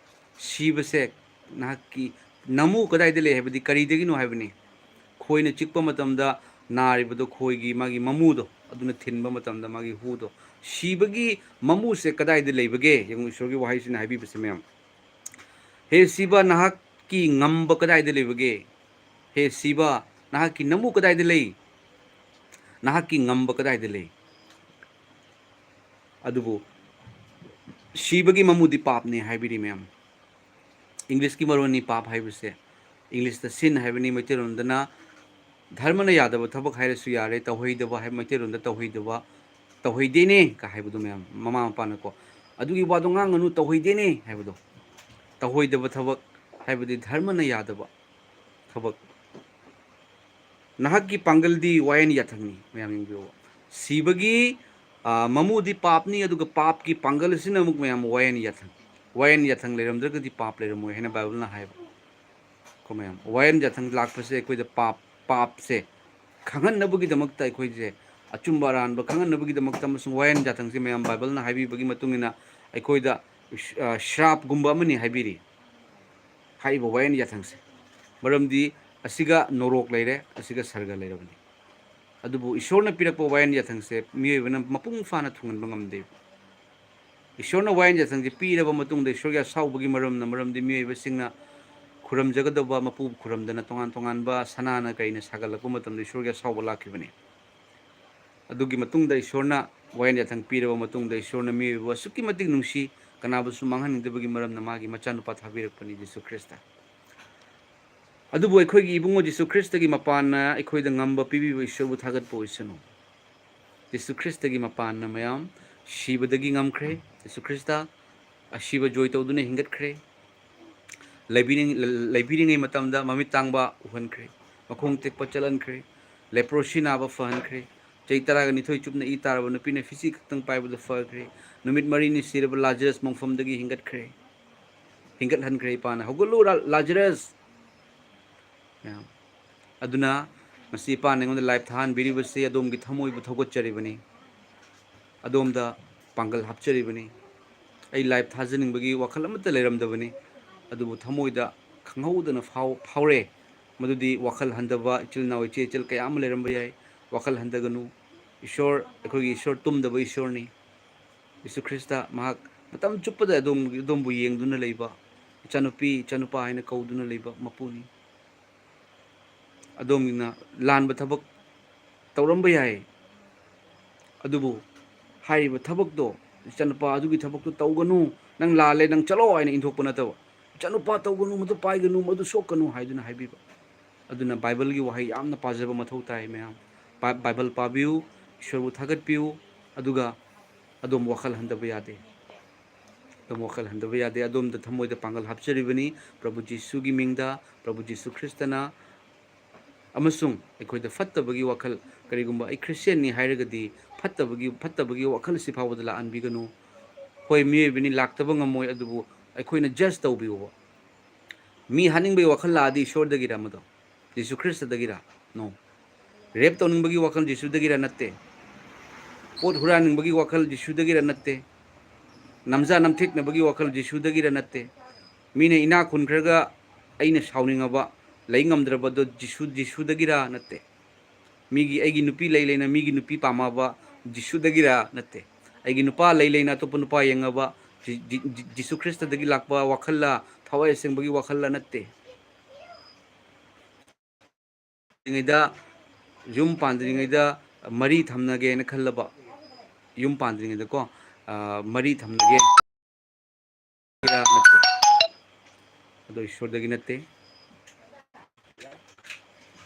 ꯁꯤꯕꯁꯦ ꯅꯍꯥꯛꯀꯤ ꯃꯃꯨ ꯀꯗꯥꯏꯗ ꯂꯩ ꯍꯥꯏꯕꯗꯤ ꯀꯔꯤꯗꯒꯤꯅꯣ ꯍꯥꯏꯕꯅꯤ꯫ ꯈꯣꯏꯅ ꯆꯤꯛꯄ ꯃꯇꯝꯗ ꯅꯥꯔꯤꯕꯗꯣ ꯈꯣꯏꯒꯤ ꯃꯥꯒꯤ ꯃꯃꯨꯗꯣ ꯑꯗꯨꯅ ꯊꯤꯟꯕ ꯃꯇꯝꯗ ꯃꯥꯒꯤ ꯍꯨꯗꯣ꯫ ꯁꯤꯕꯒꯤ ꯃꯃꯨꯁꯦ ꯀꯗꯥꯏꯗ ꯂꯩꯕꯒꯦ? ꯌꯦꯡꯉꯨ, ꯏꯁꯣꯔꯒꯤ ꯋꯥꯍꯩꯁꯤꯅ ꯍꯥꯏꯕꯤꯕꯁꯦ, ꯃꯌꯥꯝ꯫ "ꯍꯦ ꯁꯤꯕ, ꯅꯍꯥꯛꯀꯤ ꯉꯝꯕ ꯀꯗꯥꯏꯗ ꯂꯩꯕꯒꯦ? ꯍꯦ ꯁꯤꯕ, ꯅꯍꯥꯛꯀꯤ ꯃꯃꯨ ꯀꯗꯥꯏꯗ ꯂꯩ? ꯅꯍꯥꯛꯀꯤ ꯉꯝꯕ ꯀꯗꯥꯏꯗ ꯂꯩ?" ꯑꯗꯨꯕꯨ ꯁꯤꯕꯒꯤ ꯃꯃꯨꯗꯤ ꯄꯥꯞꯅꯤ ꯍꯥꯏꯕꯤꯔꯤ, ꯃꯌꯥꯝ꯫ ꯏꯪꯂꯤꯁꯀꯤ ꯃꯔꯣꯟꯅꯤ ꯄꯥꯞ ꯍꯥꯏꯕꯁꯦ꯫ ꯏꯪꯂꯤꯁꯇ ꯁꯤꯟ ꯍꯥꯏꯕꯅꯤ, ꯃꯩꯇꯩꯂꯣꯟꯗꯅ ꯙꯔꯃꯅ ꯌꯥꯗꯕ ꯊꯕꯛ ꯍꯥꯏꯔꯁꯨ ꯌꯥꯔꯦ, ꯇꯧꯍꯩꯗꯕ ꯍꯥꯏꯕ, ꯃꯩꯇꯩꯂꯣꯟꯗ ꯇꯧꯍꯩꯗꯕ, "ꯇꯧꯍꯩꯗꯦꯅꯦ" ꯀ ꯍꯥꯏꯕꯗꯣ, ꯃꯌꯥꯝ, ꯃꯃꯥ ꯃꯄꯥꯅꯀꯣ, "ꯑꯗꯨꯒꯤ ꯋꯥꯗꯣ ꯉꯥꯡꯒꯅꯨ, ꯇꯧꯍꯩꯗꯦꯅꯦ" ꯍꯥꯏꯕꯗꯣ꯫ ꯇꯧꯍꯩꯗꯕ ꯊꯕꯛ ꯍꯥꯏꯕꯗꯤ ꯙꯔꯃꯅ ꯌꯥꯗꯕ ꯊꯕꯛ꯫ ꯅꯍꯥꯛꯀꯤ ꯄꯥꯡꯒꯜꯗꯤ ꯋꯥꯌꯦꯟ ꯌꯥꯊꯪꯅꯤ꯫ ꯃꯌꯥꯝ ꯌꯦꯡꯕꯤꯌꯨ꯫ ꯁꯤꯕꯒꯤ, ꯑ, ꯃꯃꯨꯗꯤ ꯄꯥꯞꯅꯤ, ꯑꯗꯨꯒ ꯄꯥꯞꯀꯤ ꯄꯥꯡꯒꯜ ꯑꯁꯤꯅ ꯑꯃꯨꯛ, ꯃꯌꯥꯝ, ꯋꯥꯌꯦꯟ ꯌꯥꯊꯪ꯫ ꯋꯥꯌꯦꯟ ꯌꯥꯊꯪ ꯂꯩꯔꯝꯗ꯭ꯔꯒꯗꯤ ꯄꯥꯞ ꯂꯩꯔꯝꯃꯣꯏ ꯍꯥꯏꯅ ꯕꯥꯏꯕꯜꯅ ꯍꯥꯏꯕ꯫ ꯀꯣ ꯃꯌꯥꯝ, ꯋꯥꯌꯦꯟ ꯌꯥꯊꯪ ꯂꯥꯛꯄꯁꯦ ꯑꯩꯈꯣꯏꯗ ꯄꯥꯞ, ꯄꯥꯞꯁꯦ ꯈꯪꯍꯟꯅꯕꯒꯤꯗꯃꯛꯇ, ꯑꯩꯈꯣꯏꯁꯦ ꯑꯆꯨꯝꯕ ꯑꯔꯥꯟꯕ ꯈꯪꯍꯟꯅꯕꯒꯤꯗꯃꯛꯇ, ꯑꯃꯁꯨꯡ ꯋꯥꯌꯦꯟ ꯌꯥꯊꯪꯁꯦ, ꯃꯌꯥꯝ, ꯕꯥꯏꯕꯜꯅ ꯍꯥꯏꯕꯤꯕꯒꯤ ꯃꯇꯨꯡ ꯏꯟꯅ ꯑꯩꯈꯣꯏꯗ, ꯑ, ꯁ꯭ꯔꯥꯞꯀꯨꯝꯕ ꯑꯃꯅꯤ ꯍꯥꯏꯕꯤꯔꯤ꯫ ꯍꯥꯏꯔꯤꯕ ꯋꯥꯌꯦꯟ ꯌꯥꯊꯪꯁꯦ꯫ ꯃꯔꯝꯗꯤ ꯑꯁꯤꯒ ꯅꯣꯔꯣꯛ ꯂꯩꯔꯦ, ꯑꯁꯤꯒ ꯁꯔꯒ ꯂꯩꯔꯕꯅꯤ꯫ ꯑꯗꯨꯕꯨ ꯏꯁꯣꯔꯅ ꯄꯤꯔꯛꯄ ꯋꯥꯌꯦꯟ ꯌꯥꯊꯪꯁꯦ ꯃꯤꯑꯣꯏꯕꯅ ꯃꯄꯨꯡ ꯐꯥꯅ ꯊꯨꯡꯍꯟꯕ ꯉꯝꯗꯦ꯫ ꯏꯁꯣꯔꯅ ꯋꯥꯌꯦꯟ ꯌꯥꯊꯪꯁꯦ ꯄꯤꯔꯕ ꯃꯇꯨꯡꯗ ꯏꯁꯣꯔꯒꯤ ꯑꯁꯥꯎꯕꯒꯤ ꯃꯔꯝꯅ, ꯃꯔꯝꯗꯤ ꯃꯤꯑꯣꯏꯕꯁꯤꯡꯅ ꯈꯨꯔꯨꯝꯖꯒꯗꯕ ꯃꯄꯨ ꯈꯨꯔꯨꯝꯗꯅ ꯇꯣꯉꯥꯟ ꯇꯣꯉꯥꯟꯕ ꯁꯅꯥꯅ ꯀꯩꯅ ꯁꯥꯒꯠꯂꯛꯄ ꯃꯇꯝꯗ ꯏꯁꯣꯔꯒꯤ ꯑꯁꯥꯎꯕ ꯂꯥꯛꯈꯤꯕꯅꯤ꯫ ꯑꯗꯨꯒꯤ ꯃꯇꯨꯡꯗ ꯏꯁꯣꯔꯅ ꯋꯥꯌꯦꯟ ꯌꯥꯊꯪ ꯄꯤꯔꯕ ꯃꯇꯨꯡꯗ ꯏꯁꯣꯔꯅ ꯃꯤꯑꯣꯏꯕꯕꯨ ꯑꯁꯨꯛꯀꯤ ꯃꯇꯤꯛ ꯅꯨꯡꯁꯤ, ꯀꯅꯥꯕꯨꯁꯨ ꯃꯥꯡꯍꯟꯅꯤꯡꯗꯕꯒꯤ ꯃꯔꯝꯅ ꯃꯥꯒꯤ ꯃꯆꯥꯅꯨꯄꯥ ꯊꯥꯕꯤꯔꯛꯄꯅꯤ, ꯖꯤꯁꯨ ꯈ꯭ꯔꯤꯁꯇ꯫ ꯑꯗꯨꯕꯨ ꯑꯩꯈꯣꯏꯒꯤ ꯏꯕꯨꯡꯉꯣ ꯖꯤꯁꯨ ꯈ꯭ꯔꯤꯁꯇꯒꯤ ꯃꯄꯥꯟꯅ ꯑꯩꯈꯣꯏꯗ ꯉꯝꯕ ꯄꯤꯕꯤꯕ ꯏꯁꯣꯔꯕꯨ ꯊꯥꯒꯠꯄ ꯑꯣꯏꯁꯅꯨ꯫ ꯖꯤꯁꯨ ꯈ꯭ꯔꯤꯁꯇꯒꯤ ꯃꯄꯥꯟꯅ, ꯃꯌꯥꯝ, ꯁꯤꯕꯗꯒꯤ ꯉꯝꯈ꯭ꯔꯦ꯫ ꯖꯤꯁꯨ ꯈ꯭ꯔꯤꯁꯇ ꯑꯁꯤꯕ ꯖꯣꯏ ꯇꯧꯗꯨꯅ ꯍꯤꯡꯒꯠꯈ꯭ꯔꯦ꯫ ꯂꯩꯕꯤꯔꯤꯉꯩ, ꯂꯩꯕꯤꯔꯤꯉꯩ ꯃꯇꯝꯗ ꯃꯃꯤꯠ ꯇꯥꯡꯕ ꯎꯍꯟꯈ꯭ꯔꯦ, ꯃꯈꯣꯡ ꯇꯦꯛꯄ ꯆꯠꯍꯟꯈ꯭ꯔꯦ, ꯂꯦꯄ꯭ꯔꯣꯁꯤ ꯅꯥꯕ ꯐꯍꯟꯈ꯭ꯔꯦ, ꯆꯍꯤ ꯇꯔꯥꯒ ꯅꯤꯊꯣꯏ ꯆꯨꯞꯅ ꯏ ꯇꯥꯔꯕ ꯅꯨꯄꯤꯅ ꯐꯤꯁꯤ ꯈꯛꯇꯪ ꯄꯥꯏꯕꯗ ꯐꯈ꯭ꯔꯦ, ꯅꯨꯃꯤꯠ ꯃꯔꯤꯅꯤ ꯁꯤꯔꯕ ꯂꯥꯖꯔꯁ ꯃꯪꯐꯝꯗꯒꯤ ꯍꯤꯡꯒꯠꯈ꯭ꯔꯦ, ꯍꯤꯡꯒꯠꯍꯟꯈ꯭ꯔꯦ ꯏꯄꯥꯅ꯫ "ꯍꯧꯒꯠꯂꯨ, ꯂꯥ-, ꯂꯥꯖꯔꯁ!" ꯃꯌꯥꯝ꯫ ꯑꯗꯨꯅ ꯉꯁꯤ ꯏꯄꯥꯅ ꯑꯩꯉꯣꯟꯗ ꯂꯥꯏꯞ ꯊꯥꯍꯟꯕꯤꯔꯤꯕꯁꯤ ꯑꯗꯣꯝꯒꯤ ꯊꯃꯣꯏꯕꯨ ꯊꯧꯒꯠꯆꯔꯤꯕꯅꯤ꯫ ꯑꯗꯣꯝꯗ ꯄꯥꯡꯒꯜ ꯍꯥꯞꯆꯔꯤꯕꯅꯤ꯫ ꯑꯩ ꯂꯥꯏꯐ ꯊꯥꯖꯅꯤꯡꯕꯒꯤ ꯋꯥꯈꯜ ꯑꯃꯠꯇ ꯂꯩꯔꯝꯗꯕꯅꯤ, ꯑꯗꯨꯕꯨ ꯊꯃꯣꯏꯗ ꯈꯪꯍꯧꯗꯅ ꯐꯥꯎ-, ꯐꯥꯎꯔꯦ꯫ ꯃꯗꯨꯗꯤ ꯋꯥꯈꯜ ꯍꯟꯊꯕ ꯏꯆꯤꯜ ꯏꯅꯥꯎ ꯏꯆꯦ ꯏꯆꯜ ꯀꯌꯥ ꯑꯃ ꯂꯩꯔꯝꯕ ꯌꯥꯏ꯫ ꯋꯥꯈꯜ ꯍꯟꯊꯒꯅꯨ꯫ ꯏꯁꯣꯔ, ꯑꯩꯈꯣꯏꯒꯤ ꯏꯁꯣꯔ ꯇꯨꯝꯗꯕ ꯏꯁꯣꯔꯅꯤ꯫ ꯌꯤꯁꯨ ꯈ꯭ꯔꯤꯁꯇ ꯃꯍꯥꯛ ꯃꯇꯝ ꯆꯨꯞꯄꯗ ꯑꯗꯣꯝ-, ꯑꯗꯣꯝꯕꯨ ꯌꯦꯡꯗꯨꯅ ꯂꯩꯕ, "ꯏꯆꯥꯅꯨꯄꯤ, ꯏꯆꯥꯅꯨꯄꯥ" ꯍꯥꯏꯅ ꯀꯧꯗꯨꯅ ꯂꯩꯕ ꯃꯄꯨꯅꯤ꯫ ꯑꯗꯣꯝꯒꯤꯅ ꯂꯥꯟꯕ ꯊꯕꯛ ꯇꯧꯔꯝꯕ ꯌꯥꯏ, ꯑꯗꯨꯕꯨ ꯍꯥꯏꯔꯤꯕ ꯊꯕꯛꯇꯣ, "ꯏꯆꯥꯅꯨꯄꯥ, ꯑꯗꯨꯒꯤ ꯊꯕꯛꯇꯣ ꯇꯧꯒꯅꯨ, ꯅꯪ ꯂꯥꯜꯂꯦ, ꯅꯪ ꯆꯠꯂꯣ" ꯍꯥꯏꯅ ꯏꯟꯊꯣꯛꯄ ꯅꯠꯇꯕ, "ꯏꯆꯥꯅꯨꯄꯥ, ꯇꯧꯒꯅꯨ, ꯃꯗꯨ ꯄꯥꯏꯒꯅꯨ, ꯃꯗꯨ ꯁꯣꯛꯀꯅꯨ" ꯍꯥꯏꯗꯨꯅ ꯍꯥꯏꯕꯤꯕ꯫ ꯑꯗꯨꯅ ꯕꯥꯏꯕꯜꯒꯤ ꯋꯥꯍꯩ ꯌꯥꯝꯅ ꯄꯥꯖꯕ ꯃꯊꯧ ꯇꯥꯏ, ꯃꯌꯥꯝ꯫ ꯕꯥ-, ꯕꯥꯏꯕꯜ ꯄꯥꯕꯤꯌꯨ, ꯏꯁꯣꯔꯕꯨ ꯊꯥꯒꯠꯄꯤꯌꯨ, ꯑꯗꯨꯒ ꯑꯗꯣꯝ ꯋꯥꯈꯜ ꯍꯟꯊꯕ ꯌꯥꯗꯦ꯫ ꯑꯗꯣꯝ ꯋꯥꯈꯜ ꯍꯟꯊꯕ ꯌꯥꯗꯦ꯫ ꯑꯗꯣꯝꯗ ꯊꯃꯣꯏꯗ ꯄꯥꯡꯒꯜ ꯍꯥꯞꯆꯔꯤꯕꯅꯤ, ꯄ꯭ꯔꯚꯨ ꯖꯤꯁꯨꯒꯤ ꯃꯤꯡꯗ, ꯄ꯭ꯔꯚꯨ ꯖꯤꯁꯨ ꯈ꯭ꯔꯤꯁꯇꯅ꯫ ꯑꯃꯁꯨꯡ ꯑꯩꯈꯣꯏꯗ ꯐꯠꯇꯕꯒꯤ ꯋꯥꯈꯜ, ꯀꯔꯤꯒꯨꯝꯕ ꯑꯩ ꯈ꯭ꯔꯤꯁꯇꯤꯌꯥꯟꯅꯤ ꯍꯥꯏꯔꯒꯗꯤ ꯐꯠꯇꯕꯒꯤ, ꯐꯠꯇꯕꯒꯤ ꯋꯥꯈꯜ ꯑꯁꯤ ꯐꯥꯎꯕꯗ ꯂꯥꯛꯍꯟꯕꯤꯒꯅꯨ꯫ ꯍꯣꯏ, ꯃꯤꯑꯣꯏꯕꯅꯤ, ꯂꯥꯛꯇꯕ ꯉꯝꯃꯣꯏ, ꯑꯗꯨꯕꯨ ꯑꯩꯈꯣꯏꯅ ꯖꯁ ꯇꯧꯕꯤꯌꯣꯕ꯫ ꯃꯤ ꯍꯥꯠꯅꯤꯡꯕꯒꯤ ꯋꯥꯈꯜ ꯂꯥꯛꯑꯗꯤ ꯏꯁꯣꯔꯗꯒꯤꯔ ꯃꯗꯣ? ꯖꯤꯁꯨ ꯈ꯭ꯔꯤꯁꯇꯗꯒꯤꯔ? ꯅꯣ꯫ ꯔꯦꯞ ꯇꯧꯅꯤꯡꯕꯒꯤ ꯋꯥꯈꯜ ꯖꯤꯁꯨꯗꯒꯤꯔ? ꯅꯠꯇꯦ꯫ ꯄꯣꯠ ꯍꯨꯔꯥꯟꯅꯤꯡꯕꯒꯤ ꯋꯥꯈꯜ ꯖꯤꯁꯨꯗꯒꯤꯔ? ꯅꯠꯇꯦ꯫ ꯅꯝꯖꯥ ꯅꯝꯊꯦꯛꯅꯕꯒꯤ ꯋꯥꯈꯜ ꯖꯤꯁꯨꯗꯒꯤꯔ? ꯅꯠꯇꯦ꯫ ꯃꯤꯅ ꯏꯅꯥꯛ ꯈꯨꯟꯈ꯭ꯔꯒ ꯑꯩꯅ ꯁꯥꯎꯅꯤꯡꯉꯕ, ꯂꯩ ꯉꯝꯗ꯭ꯔꯕꯗꯣ ꯖꯤꯁꯨ, ꯖꯤꯁꯨꯗꯒꯤꯔ? ꯅꯠꯇꯦ꯫ ꯃꯤꯒꯤ, ꯑꯩꯒꯤ ꯅꯨꯄꯤ ꯂꯩ ꯂꯩꯅ ꯃꯤꯒꯤ ꯅꯨꯄꯤ ꯄꯥꯝꯃꯕ ꯖꯤꯁꯨꯗꯒꯤꯔ? ꯅꯠꯇꯦ꯫ ꯑꯩꯒꯤ ꯅꯨꯄꯥ ꯂꯩ ꯂꯩꯅ ꯑꯇꯣꯞꯄ ꯅꯨꯄꯥ ꯌꯦꯡꯉꯕ ꯖꯤ-, ꯖꯤ-, ꯖꯤ-, ꯖꯤꯁꯨ ꯈ꯭ꯔꯤꯁꯇꯗꯒꯤ ꯂꯥꯛꯄ ꯋꯥꯈꯜꯂ, ꯊꯋꯥꯏ ꯑꯁꯦꯡꯕꯒꯤ ꯋꯥꯈꯜꯂ? ꯅꯠꯇꯦ꯫ ꯉꯩꯗ, ꯌꯨꯝ ꯄꯥꯟꯗ꯭ꯔꯤꯉꯩꯗ ꯃꯔꯤ ꯊꯝꯅꯒꯦꯅ ꯈꯜꯂꯕ, ꯌꯨꯝ ꯄꯥꯟꯗ꯭ꯔꯤꯉꯩꯗꯀꯣ, ꯑ, ꯃꯔꯤ ꯊꯝꯅꯒꯦ, ꯅꯠꯇꯦ꯫ ꯑꯗꯣ ꯏꯁꯣꯔꯗꯒꯤ ꯅꯠꯇꯦ꯫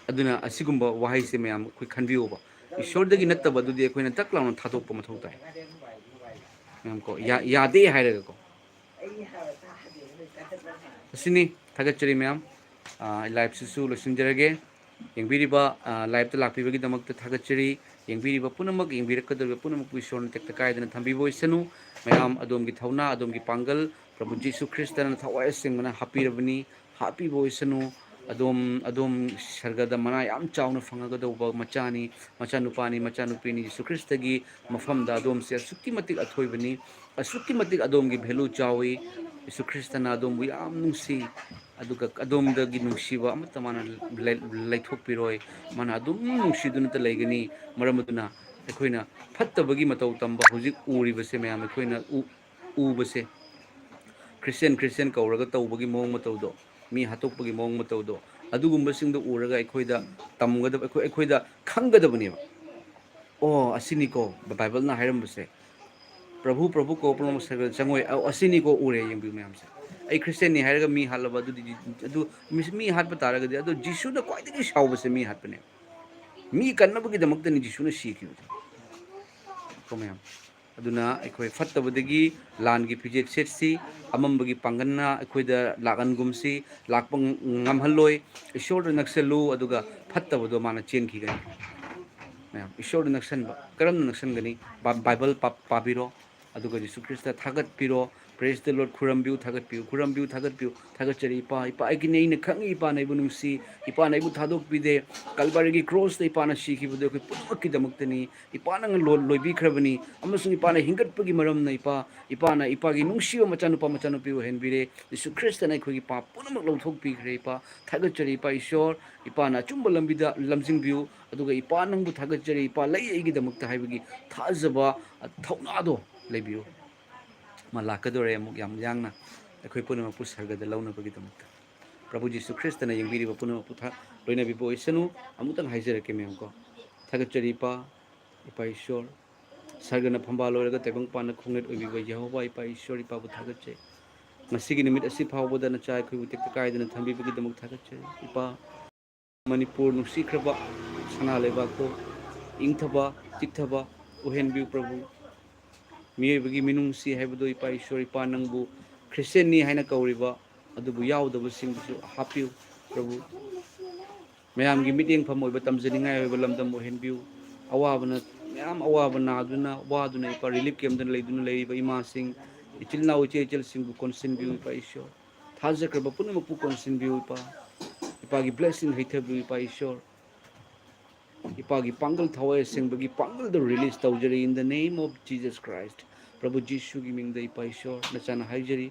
ꯑꯗꯨꯅ ꯑꯁꯤꯒꯨꯝꯕ ꯋꯥꯍꯩꯁꯦ ꯃꯌꯥꯝ ꯑꯩꯈꯣꯏ ꯈꯟꯕꯤꯌꯣꯕ꯫ ꯏꯁꯣꯔꯗꯒꯤ ꯅꯠꯇꯕ ꯑꯗꯨꯗꯤ ꯑꯩꯈꯣꯏꯅ ꯇꯛ ꯂꯥꯎꯅ ꯊꯥꯗꯣꯛꯄ ꯃꯊꯧ ꯇꯥꯏ꯫ ꯃꯌꯥꯝ ꯀꯣ, ꯌꯥ-, ꯌꯥꯗꯦ ꯍꯥꯏꯔꯒꯀꯣ꯫ ꯑꯁꯤꯅꯤ, ꯊꯥꯒꯠꯆꯔꯤ ꯃꯌꯥꯝ꯫ ꯑ, ꯂꯥꯏꯐꯁꯤꯁꯨ ꯂꯣꯏꯁꯤꯟꯖꯔꯒꯦ꯫ ꯌꯦꯡꯕꯤꯔꯤꯕ, ꯑ, ꯂꯥꯏꯐꯇ ꯂꯥꯛꯄꯤꯕꯒꯤꯗꯃꯛꯇ ꯊꯥꯒꯠꯆꯔꯤ꯫ ꯌꯦꯡꯕꯤꯔꯤꯕ ꯄꯨꯝꯅꯃꯛ, ꯌꯦꯡꯕꯤꯔꯛꯀꯗꯧꯔꯤꯕ ꯄꯨꯝꯅꯃꯛꯄꯨ ꯏꯁꯣꯔꯅ ꯇꯦꯛꯇ ꯀꯥꯏꯗꯅ ꯊꯝꯕꯤꯕ ꯑꯣꯏꯁꯅꯨ꯫ ꯃꯌꯥꯝ ꯑꯗꯣꯝꯒꯤ ꯊꯧꯅꯥ, ꯑꯗꯣꯝꯒꯤ ꯄꯥꯡꯒꯜ, ꯄ꯭ꯔꯚꯨ ꯖꯤꯁꯨ ꯈ꯭ꯔꯤꯁꯇꯅ ꯊꯋꯥꯏ ꯑꯁꯦꯡꯕꯅ ꯍꯥꯞꯄꯤꯔꯕꯅꯤ, ꯍꯥꯞꯄꯤꯕ ꯑꯣꯏꯁꯅꯨ꯫ ꯑꯗꯣꯝ, ꯑꯗꯣꯝ ꯁꯔꯒꯗ ꯃꯅꯥ ꯌꯥꯝ ꯆꯥꯎꯅ ꯐꯪꯉꯒꯗꯧꯕ ꯃꯆꯥꯅꯤ, ꯃꯆꯥꯅꯨꯄꯥꯅꯤ, ꯃꯆꯥꯅꯨꯄꯤꯅꯤ꯫ ꯖꯤꯁꯨ ꯈ꯭ꯔꯤꯁꯇꯒꯤ ꯃꯐꯝꯗ ꯑꯗꯣꯝꯁꯦ ꯑꯁꯨꯛꯀꯤ ꯃꯇꯤꯛ ꯑꯊꯣꯏꯕꯅꯤ, ꯑꯁꯨꯛꯀꯤ ꯃꯇꯤꯛ ꯑꯗꯣꯝꯒꯤ value ꯆꯥꯎꯏ꯫ ꯖꯤꯁꯨ ꯈ꯭ꯔꯤꯁꯇꯅ ꯑꯗꯣꯝꯕꯨ ꯌꯥꯝ ꯅꯨꯡꯁꯤ, ꯑꯗꯨꯒ ꯑꯗꯣꯝꯗꯒꯤ ꯅꯨꯡꯁꯤꯕ ꯑꯃꯠꯇ ꯃꯥꯅ ꯂꯩ-, ꯂꯩꯊꯣꯛꯄꯤꯔꯣꯏ꯫ ꯃꯥꯅ ꯑꯗꯨꯝ ꯅꯨꯡꯁꯤꯗꯨꯅꯇ ꯂꯩꯒꯅꯤ꯫ ꯃꯔꯝ ꯑꯗꯨꯅ ꯑꯩꯈꯣꯏꯅ ꯐꯠꯇꯕꯒꯤ ꯃꯇꯧ ꯇꯝꯕ ꯍꯧꯖꯤꯛ ꯎꯔꯤꯕꯁꯦ ꯃꯌꯥꯝ, ꯑꯩꯈꯣꯏꯅ ꯎ-, ꯎꯕꯁꯦ, ꯈ꯭ꯔꯤꯁꯇꯤꯌꯥꯟ, ꯈ꯭ꯔꯤꯁꯇꯤꯌꯥꯟ ꯀꯧꯔꯒ ꯇꯧꯕꯒꯤ ꯃꯑꯣꯡ ꯃꯇꯧꯗꯣ, ꯃꯤ ꯍꯥꯠꯇꯣꯛꯄꯒꯤ ꯃꯑꯣꯡ ꯃꯇꯧꯗꯣ, ꯑꯗꯨꯒꯨꯝꯕꯁꯤꯡꯗꯣ ꯎꯔꯒ ꯑꯩꯈꯣꯏꯗ ꯇꯝꯒꯗꯕ, ꯑꯩꯈꯣꯏ, ꯑꯩꯈꯣꯏꯗ ꯈꯪꯒꯗꯕꯅꯦꯕ꯫ ꯑꯣ, ꯑꯁꯤꯅꯤꯀꯣ ꯕꯥꯏꯕꯜꯅ ꯍꯥꯏꯔꯝꯕꯁꯦ, "ꯄ꯭ꯔꯚꯨ, ꯄ꯭ꯔꯚꯨ ꯀꯧꯕ ꯄꯨꯝꯅꯃꯛ ꯁꯔꯒꯗ ꯆꯪꯉꯣꯏ"꯫ ꯑꯣ, ꯑꯁꯤꯅꯤꯀꯣ ꯎꯔꯦ, ꯌꯦꯡꯕꯤꯌꯨ ꯃꯌꯥꯝꯁꯦ꯫ ꯑꯩ ꯈ꯭ꯔꯤꯁꯇꯤꯌꯥꯟꯅꯤ ꯍꯥꯏꯔꯒ ꯃꯤ ꯍꯥꯠꯂꯕ, ꯑꯗꯨꯗꯤ, ꯑꯗꯨ ꯃꯤ, ꯃꯤ ꯍꯥꯠꯄ ꯇꯥꯔꯒꯗꯤ, ꯑꯗꯣ ꯖꯤꯁꯨꯅ ꯈ꯭ꯋꯥꯏꯗꯒꯤ ꯁꯥꯎꯕꯁꯦ ꯃꯤ ꯍꯥꯠꯄꯅꯦ꯫ ꯃꯤ ꯀꯟꯅꯕꯒꯤꯗꯃꯛꯇꯅꯤ ꯖꯤꯁꯨꯅ ꯁꯤꯈꯤꯕꯗꯣ꯫ ꯀꯣ ꯃꯌꯥꯝ? ꯑꯗꯨꯅ ꯑꯩꯈꯣꯏ ꯐꯠꯇꯕꯗꯒꯤ ꯂꯥꯟꯒꯤ ꯐꯤꯖꯦꯠ ꯁꯦꯠꯁꯤ, ꯑꯃꯝꯕꯒꯤ ꯄꯥꯡꯒꯜꯅ ꯑꯩꯈꯣꯏꯗ ꯂꯥꯛꯍꯟꯒꯨꯝꯁꯤ, ꯂꯥꯛꯄ ꯉ-, ꯉꯝꯍꯜꯂꯣꯏ꯫ ꯏꯁꯣꯔꯗ ꯅꯛꯁꯜꯂꯨ, ꯑꯗꯨꯒ ꯐꯠꯇꯕꯗꯣ ꯃꯥꯅ ꯆꯦꯟꯈꯤꯒꯅꯤ꯫ ꯃꯌꯥꯝ, ꯏꯁꯣꯔꯗ ꯅꯛꯁꯟꯕ꯫ ꯀꯔꯝꯅ ꯅꯛꯁꯟꯒꯅꯤ? ꯕꯥ-, ꯕꯥꯏꯕꯜ ꯄꯥ-, ꯄꯥꯕꯤꯔꯣ, ꯑꯗꯨꯒ Jesus Christ ꯊꯥꯒꯠꯄꯤꯔꯣ, Praise the Lord, ꯈꯨꯔꯝꯕꯤꯌꯨ, ꯊꯥꯒꯠꯄꯤꯌꯨ, ꯈꯨꯔꯝꯕꯤꯌꯨ, ꯊꯥꯒꯠꯄꯤꯌꯨ, ꯊꯥꯒꯠꯆꯔꯤ ꯏꯄꯥ, ꯏꯄꯥ, ꯑꯩꯒꯤꯅꯦ, ꯑꯩꯅ ꯈꯪꯉꯤ ꯏꯄꯥꯅ ꯑꯩꯕꯨ ꯅꯨꯡꯁꯤ, ꯏꯄꯥꯅ ꯑꯩꯕꯨ ꯊꯥꯗꯣꯛꯄꯤꯗꯦ, ꯀꯜꯕꯥꯔꯤꯒꯤ ꯀ꯭ꯔꯣꯁꯇ ꯏꯄꯥꯅ ꯁꯤꯈꯤꯕꯗꯣ ꯑꯩꯈꯣꯏ ꯄꯨꯝꯅꯃꯛꯀꯤꯗꯃꯛꯇꯅꯤ, ꯏꯄꯥꯅ ꯂꯣ-, ꯂꯣꯏꯕꯤꯈ꯭ꯔꯕꯅꯤ, ꯑꯃꯁꯨꯡ ꯏꯄꯥꯅ ꯍꯤꯡꯒꯠꯄꯒꯤ ꯃꯔꯝꯅ ꯏꯄꯥ, ꯏꯄꯥꯅ ꯏꯄꯥꯒꯤ ꯅꯨꯡꯁꯤꯕ ꯃꯆꯥꯅꯨꯄꯥ ꯃꯆꯥꯅꯨꯄꯤ ꯑꯣꯏꯍꯟꯕꯤꯔꯦ, ꯖꯤꯁꯨ ꯈ꯭ꯔꯤꯁꯇꯅ ꯑꯩꯈꯣꯏꯒꯤ ꯄꯥꯞ ꯄꯨꯝꯅꯃꯛ ꯂꯧꯊꯣꯛꯄꯤꯈ꯭ꯔꯦ ꯏꯄꯥ, ꯊꯥꯒꯠꯆꯔꯤ ꯏꯄꯥ ꯏꯁꯣꯔ, ꯏꯄꯥꯅ ꯑꯆꯨꯝꯕ ꯂꯝꯕꯤꯗ ꯂꯝꯖꯤꯡꯕꯤꯌꯨ, ꯑꯗꯨꯒ ꯏꯄꯥ ꯅꯪꯕꯨ ꯊꯥꯒꯠꯆꯔꯤ, ꯏꯄꯥ ꯂꯩ ꯑꯩꯒꯤꯗꯃꯛꯇ ꯍꯥꯏꯕꯒꯤ ꯊꯥꯖꯕ, ꯊꯧꯅꯥꯗꯣ ꯂꯩꯕꯤꯌꯨ꯫ ꯃꯥ ꯂꯥꯛꯀꯗꯧꯔꯦ ꯑꯃꯨꯛ ꯌꯥꯝ ꯌꯥꯡꯅ ꯑꯩꯈꯣꯏ ꯄꯨꯝꯅꯃꯛꯄꯨ ꯁꯔꯒꯗ ꯂꯧꯅꯕꯒꯤꯗꯃꯛꯇ꯫ ꯄ꯭ꯔꯚꯨ ꯖꯤꯁꯨ ꯈ꯭ꯔꯤꯁꯇꯅ ꯌꯦꯡꯕꯤꯔꯤꯕ ꯄꯨꯝꯅꯃꯛꯄꯨ ꯊꯥ-, ꯂꯣꯏꯅꯕꯤꯕ ꯑꯣꯏꯁꯅꯨ꯫ ꯑꯃꯨꯛꯇꯪ ꯍꯥꯏꯖꯔꯛꯀꯦ ꯃꯌꯥꯝ ꯀꯣ꯫ ꯊꯥꯒꯠꯆꯔꯤ ꯏꯄꯥ, ꯏꯄꯥ ꯏꯁꯣꯔ, ꯁꯔꯒꯅ ꯐꯝꯕꯥꯜ ꯑꯣꯏꯔꯒ ꯇꯥꯏꯕꯪ ꯄꯥꯟꯅ ꯈꯣꯡꯅꯦꯠ ꯑꯣꯏꯕꯤꯕ ꯌꯦꯍꯣꯋꯥ ꯏꯄꯥ ꯏꯁꯣꯔ ꯏꯄꯥꯕꯨ ꯊꯥꯒꯠꯆꯩ꯫ ꯉꯁꯤꯒꯤ ꯅꯨꯃꯤꯠ ꯑꯁꯤ ꯐꯥꯎꯕꯗ ꯅꯆꯥ ꯑꯩꯈꯣꯏꯕꯨ ꯇꯦꯛꯇ ꯀꯥꯏꯗꯅ ꯊꯝꯕꯤꯕꯒꯤꯗꯃꯛ ꯊꯥꯒꯠꯆꯔꯤ ꯏꯄꯥ꯫ ꯃꯅꯤꯄꯨꯔ ꯅꯨꯡꯁꯤꯈ꯭ꯔꯕ ꯁꯅꯥ ꯂꯩꯕꯥꯛꯇꯣ ꯏꯪꯊꯕ ꯆꯤꯛꯊꯕ ꯑꯣꯏꯍꯟꯕꯤꯌꯨ ꯄ꯭ꯔꯚꯨ꯫ ꯃꯤꯑꯣꯏꯕꯒꯤ ꯃꯤꯅꯨꯡꯁꯤ ꯍꯥꯏꯕꯗꯣ ꯏꯄꯥ ꯏꯁꯣꯔ ꯏꯄꯥ ꯅꯪꯕꯨ ꯈ꯭ꯔꯤꯁꯇꯤꯌꯥꯟꯅꯤ ꯍꯥꯏꯅ ꯀꯧꯔꯤꯕ ꯑꯗꯨꯕꯨ ꯌꯥꯎꯗꯕꯁꯤꯡꯕꯨꯁꯨ ꯍꯥꯞꯄꯤꯌꯨ ꯄ꯭ꯔꯚꯨ꯫ ꯃꯌꯥꯝꯒꯤ ꯃꯤꯠꯌꯦꯡꯐꯝ ꯑꯣꯏꯕ ꯇꯝꯖꯅꯤꯡꯉꯥꯏ ꯑꯣꯏꯕ ꯂꯝꯗꯝ ꯑꯣꯏꯍꯟꯕꯤꯌꯨ꯫ ꯑꯋꯥꯕꯅ ꯃꯌꯥꯝ ꯑꯋꯥꯕ ꯅꯥꯗꯨꯅ ꯋꯥꯗꯨꯅ ꯏꯄꯥ ꯔꯤꯂꯤꯐ ꯀꯦꯝꯗ ꯂꯩꯗꯨꯅ ꯂꯩꯔꯤꯕ ꯏꯃꯥꯁꯤꯡ, ꯏꯆꯤꯜ ꯏꯅꯥꯎ ꯏꯆꯦ ꯏꯆꯜꯁꯤꯡꯕꯨ ꯀꯣꯟꯁꯤꯟꯕꯤꯌꯨ ꯏꯄꯥ ꯏꯁꯣꯔ꯫ ꯊꯥꯖꯈ꯭ꯔꯕ ꯄꯨꯝꯅꯃꯛꯄꯨ ꯀꯣꯟꯁꯤꯟꯕꯤꯌꯨ ꯏꯄꯥ꯫ ꯏꯄꯥꯒꯤ blessing ꯍꯩꯊꯕꯤꯌꯨ ꯏꯄꯥ ꯏꯁꯣꯔ꯫ ꯏꯄꯥꯒꯤ ꯄꯥꯡꯒꯜ, ꯊꯋꯥꯏ ꯑꯁꯦꯡꯕꯒꯤ ꯄꯥꯡꯒꯜꯗ release ꯇꯧꯖꯔꯤ in the name of Jesus Christ꯫ ꯄ꯭ꯔꯚꯨ ꯖꯤꯁꯨꯒꯤ ꯃꯤꯡꯗ ꯏꯄꯥ ꯏꯁꯣꯔ ꯅꯆꯥꯅ ꯍꯥꯏꯖꯔꯤ꯫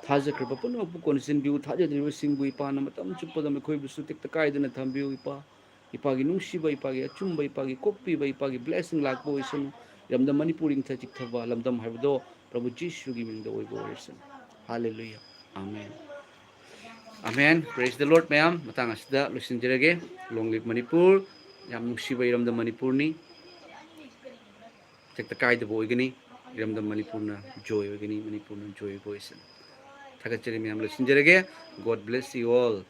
ꯊꯥꯖꯈ꯭ꯔꯕ ꯄꯨꯝꯅꯃꯛꯄꯨ ꯀꯣꯟꯁꯤꯟꯕꯤꯌꯨ꯫ ꯊꯥꯖꯗ꯭ꯔꯤꯕꯁꯤꯡꯕꯨ ꯏꯄꯥꯅ ꯃꯇꯝ ꯆꯨꯞꯄꯗ ꯃꯈꯣꯏꯕꯨꯁꯨ ꯇꯦꯛꯇ ꯀꯥꯏꯗꯅ ꯊꯝꯕꯤꯌꯨ ꯏꯄꯥ꯫ ꯏꯄꯥꯒꯤ ꯅꯨꯡꯁꯤꯕ, ꯏꯄꯥꯒꯤ ꯑꯆꯨꯝꯕ, ꯏꯄꯥꯒꯤ ꯀꯣꯛꯄꯤꯕ, ꯏꯄꯥꯒꯤ blessing ꯂꯥꯛꯄ ꯑꯣꯏꯁꯅꯨ꯫ ꯏꯔꯝꯗꯝ ꯃꯅꯤꯄꯨꯔ ꯏꯪꯊ ꯆꯤꯛꯊꯕ ꯂꯝꯗꯝ ꯍꯥꯏꯕꯗꯣ ꯄ꯭ꯔꯚꯨ ꯖꯤꯁꯨꯒꯤ ꯃꯤꯡꯗ ꯑꯣꯏꯕ ꯑꯣꯏꯔꯁꯅꯨ꯫ Hallelujah. Amen. Amen. Praise the Lord ꯃꯌꯥꯝ꯫ ꯃꯇꯥꯡ ꯑꯁꯤꯗ ꯂꯣꯏꯁꯤꯟꯖꯔꯒꯦ꯫ Long live Manipur. ꯌꯥꯝ ꯅꯨꯡꯁꯤꯕ ꯏꯔꯝꯗꯝ ꯃꯅꯤꯄꯨꯔꯅꯤ꯫ ꯇꯦꯛꯇ ꯀꯥꯏꯗꯕ ꯑꯣꯏꯒꯅꯤ꯫ ꯏꯔꯝꯗꯝ ꯃꯅꯤꯄꯨꯔꯅ joy ꯑꯣꯏꯒꯅꯤ꯫ ꯃꯅꯤꯄꯨꯔꯅ joy ꯑꯣꯏꯕ ꯑꯣꯏꯁꯅꯨ꯫ ꯊꯥꯒꯠꯆꯔꯤ ꯃꯌꯥꯝ꯫ ꯂꯣꯏꯁꯤꯟꯖꯔꯒꯦ꯫ God bless you all.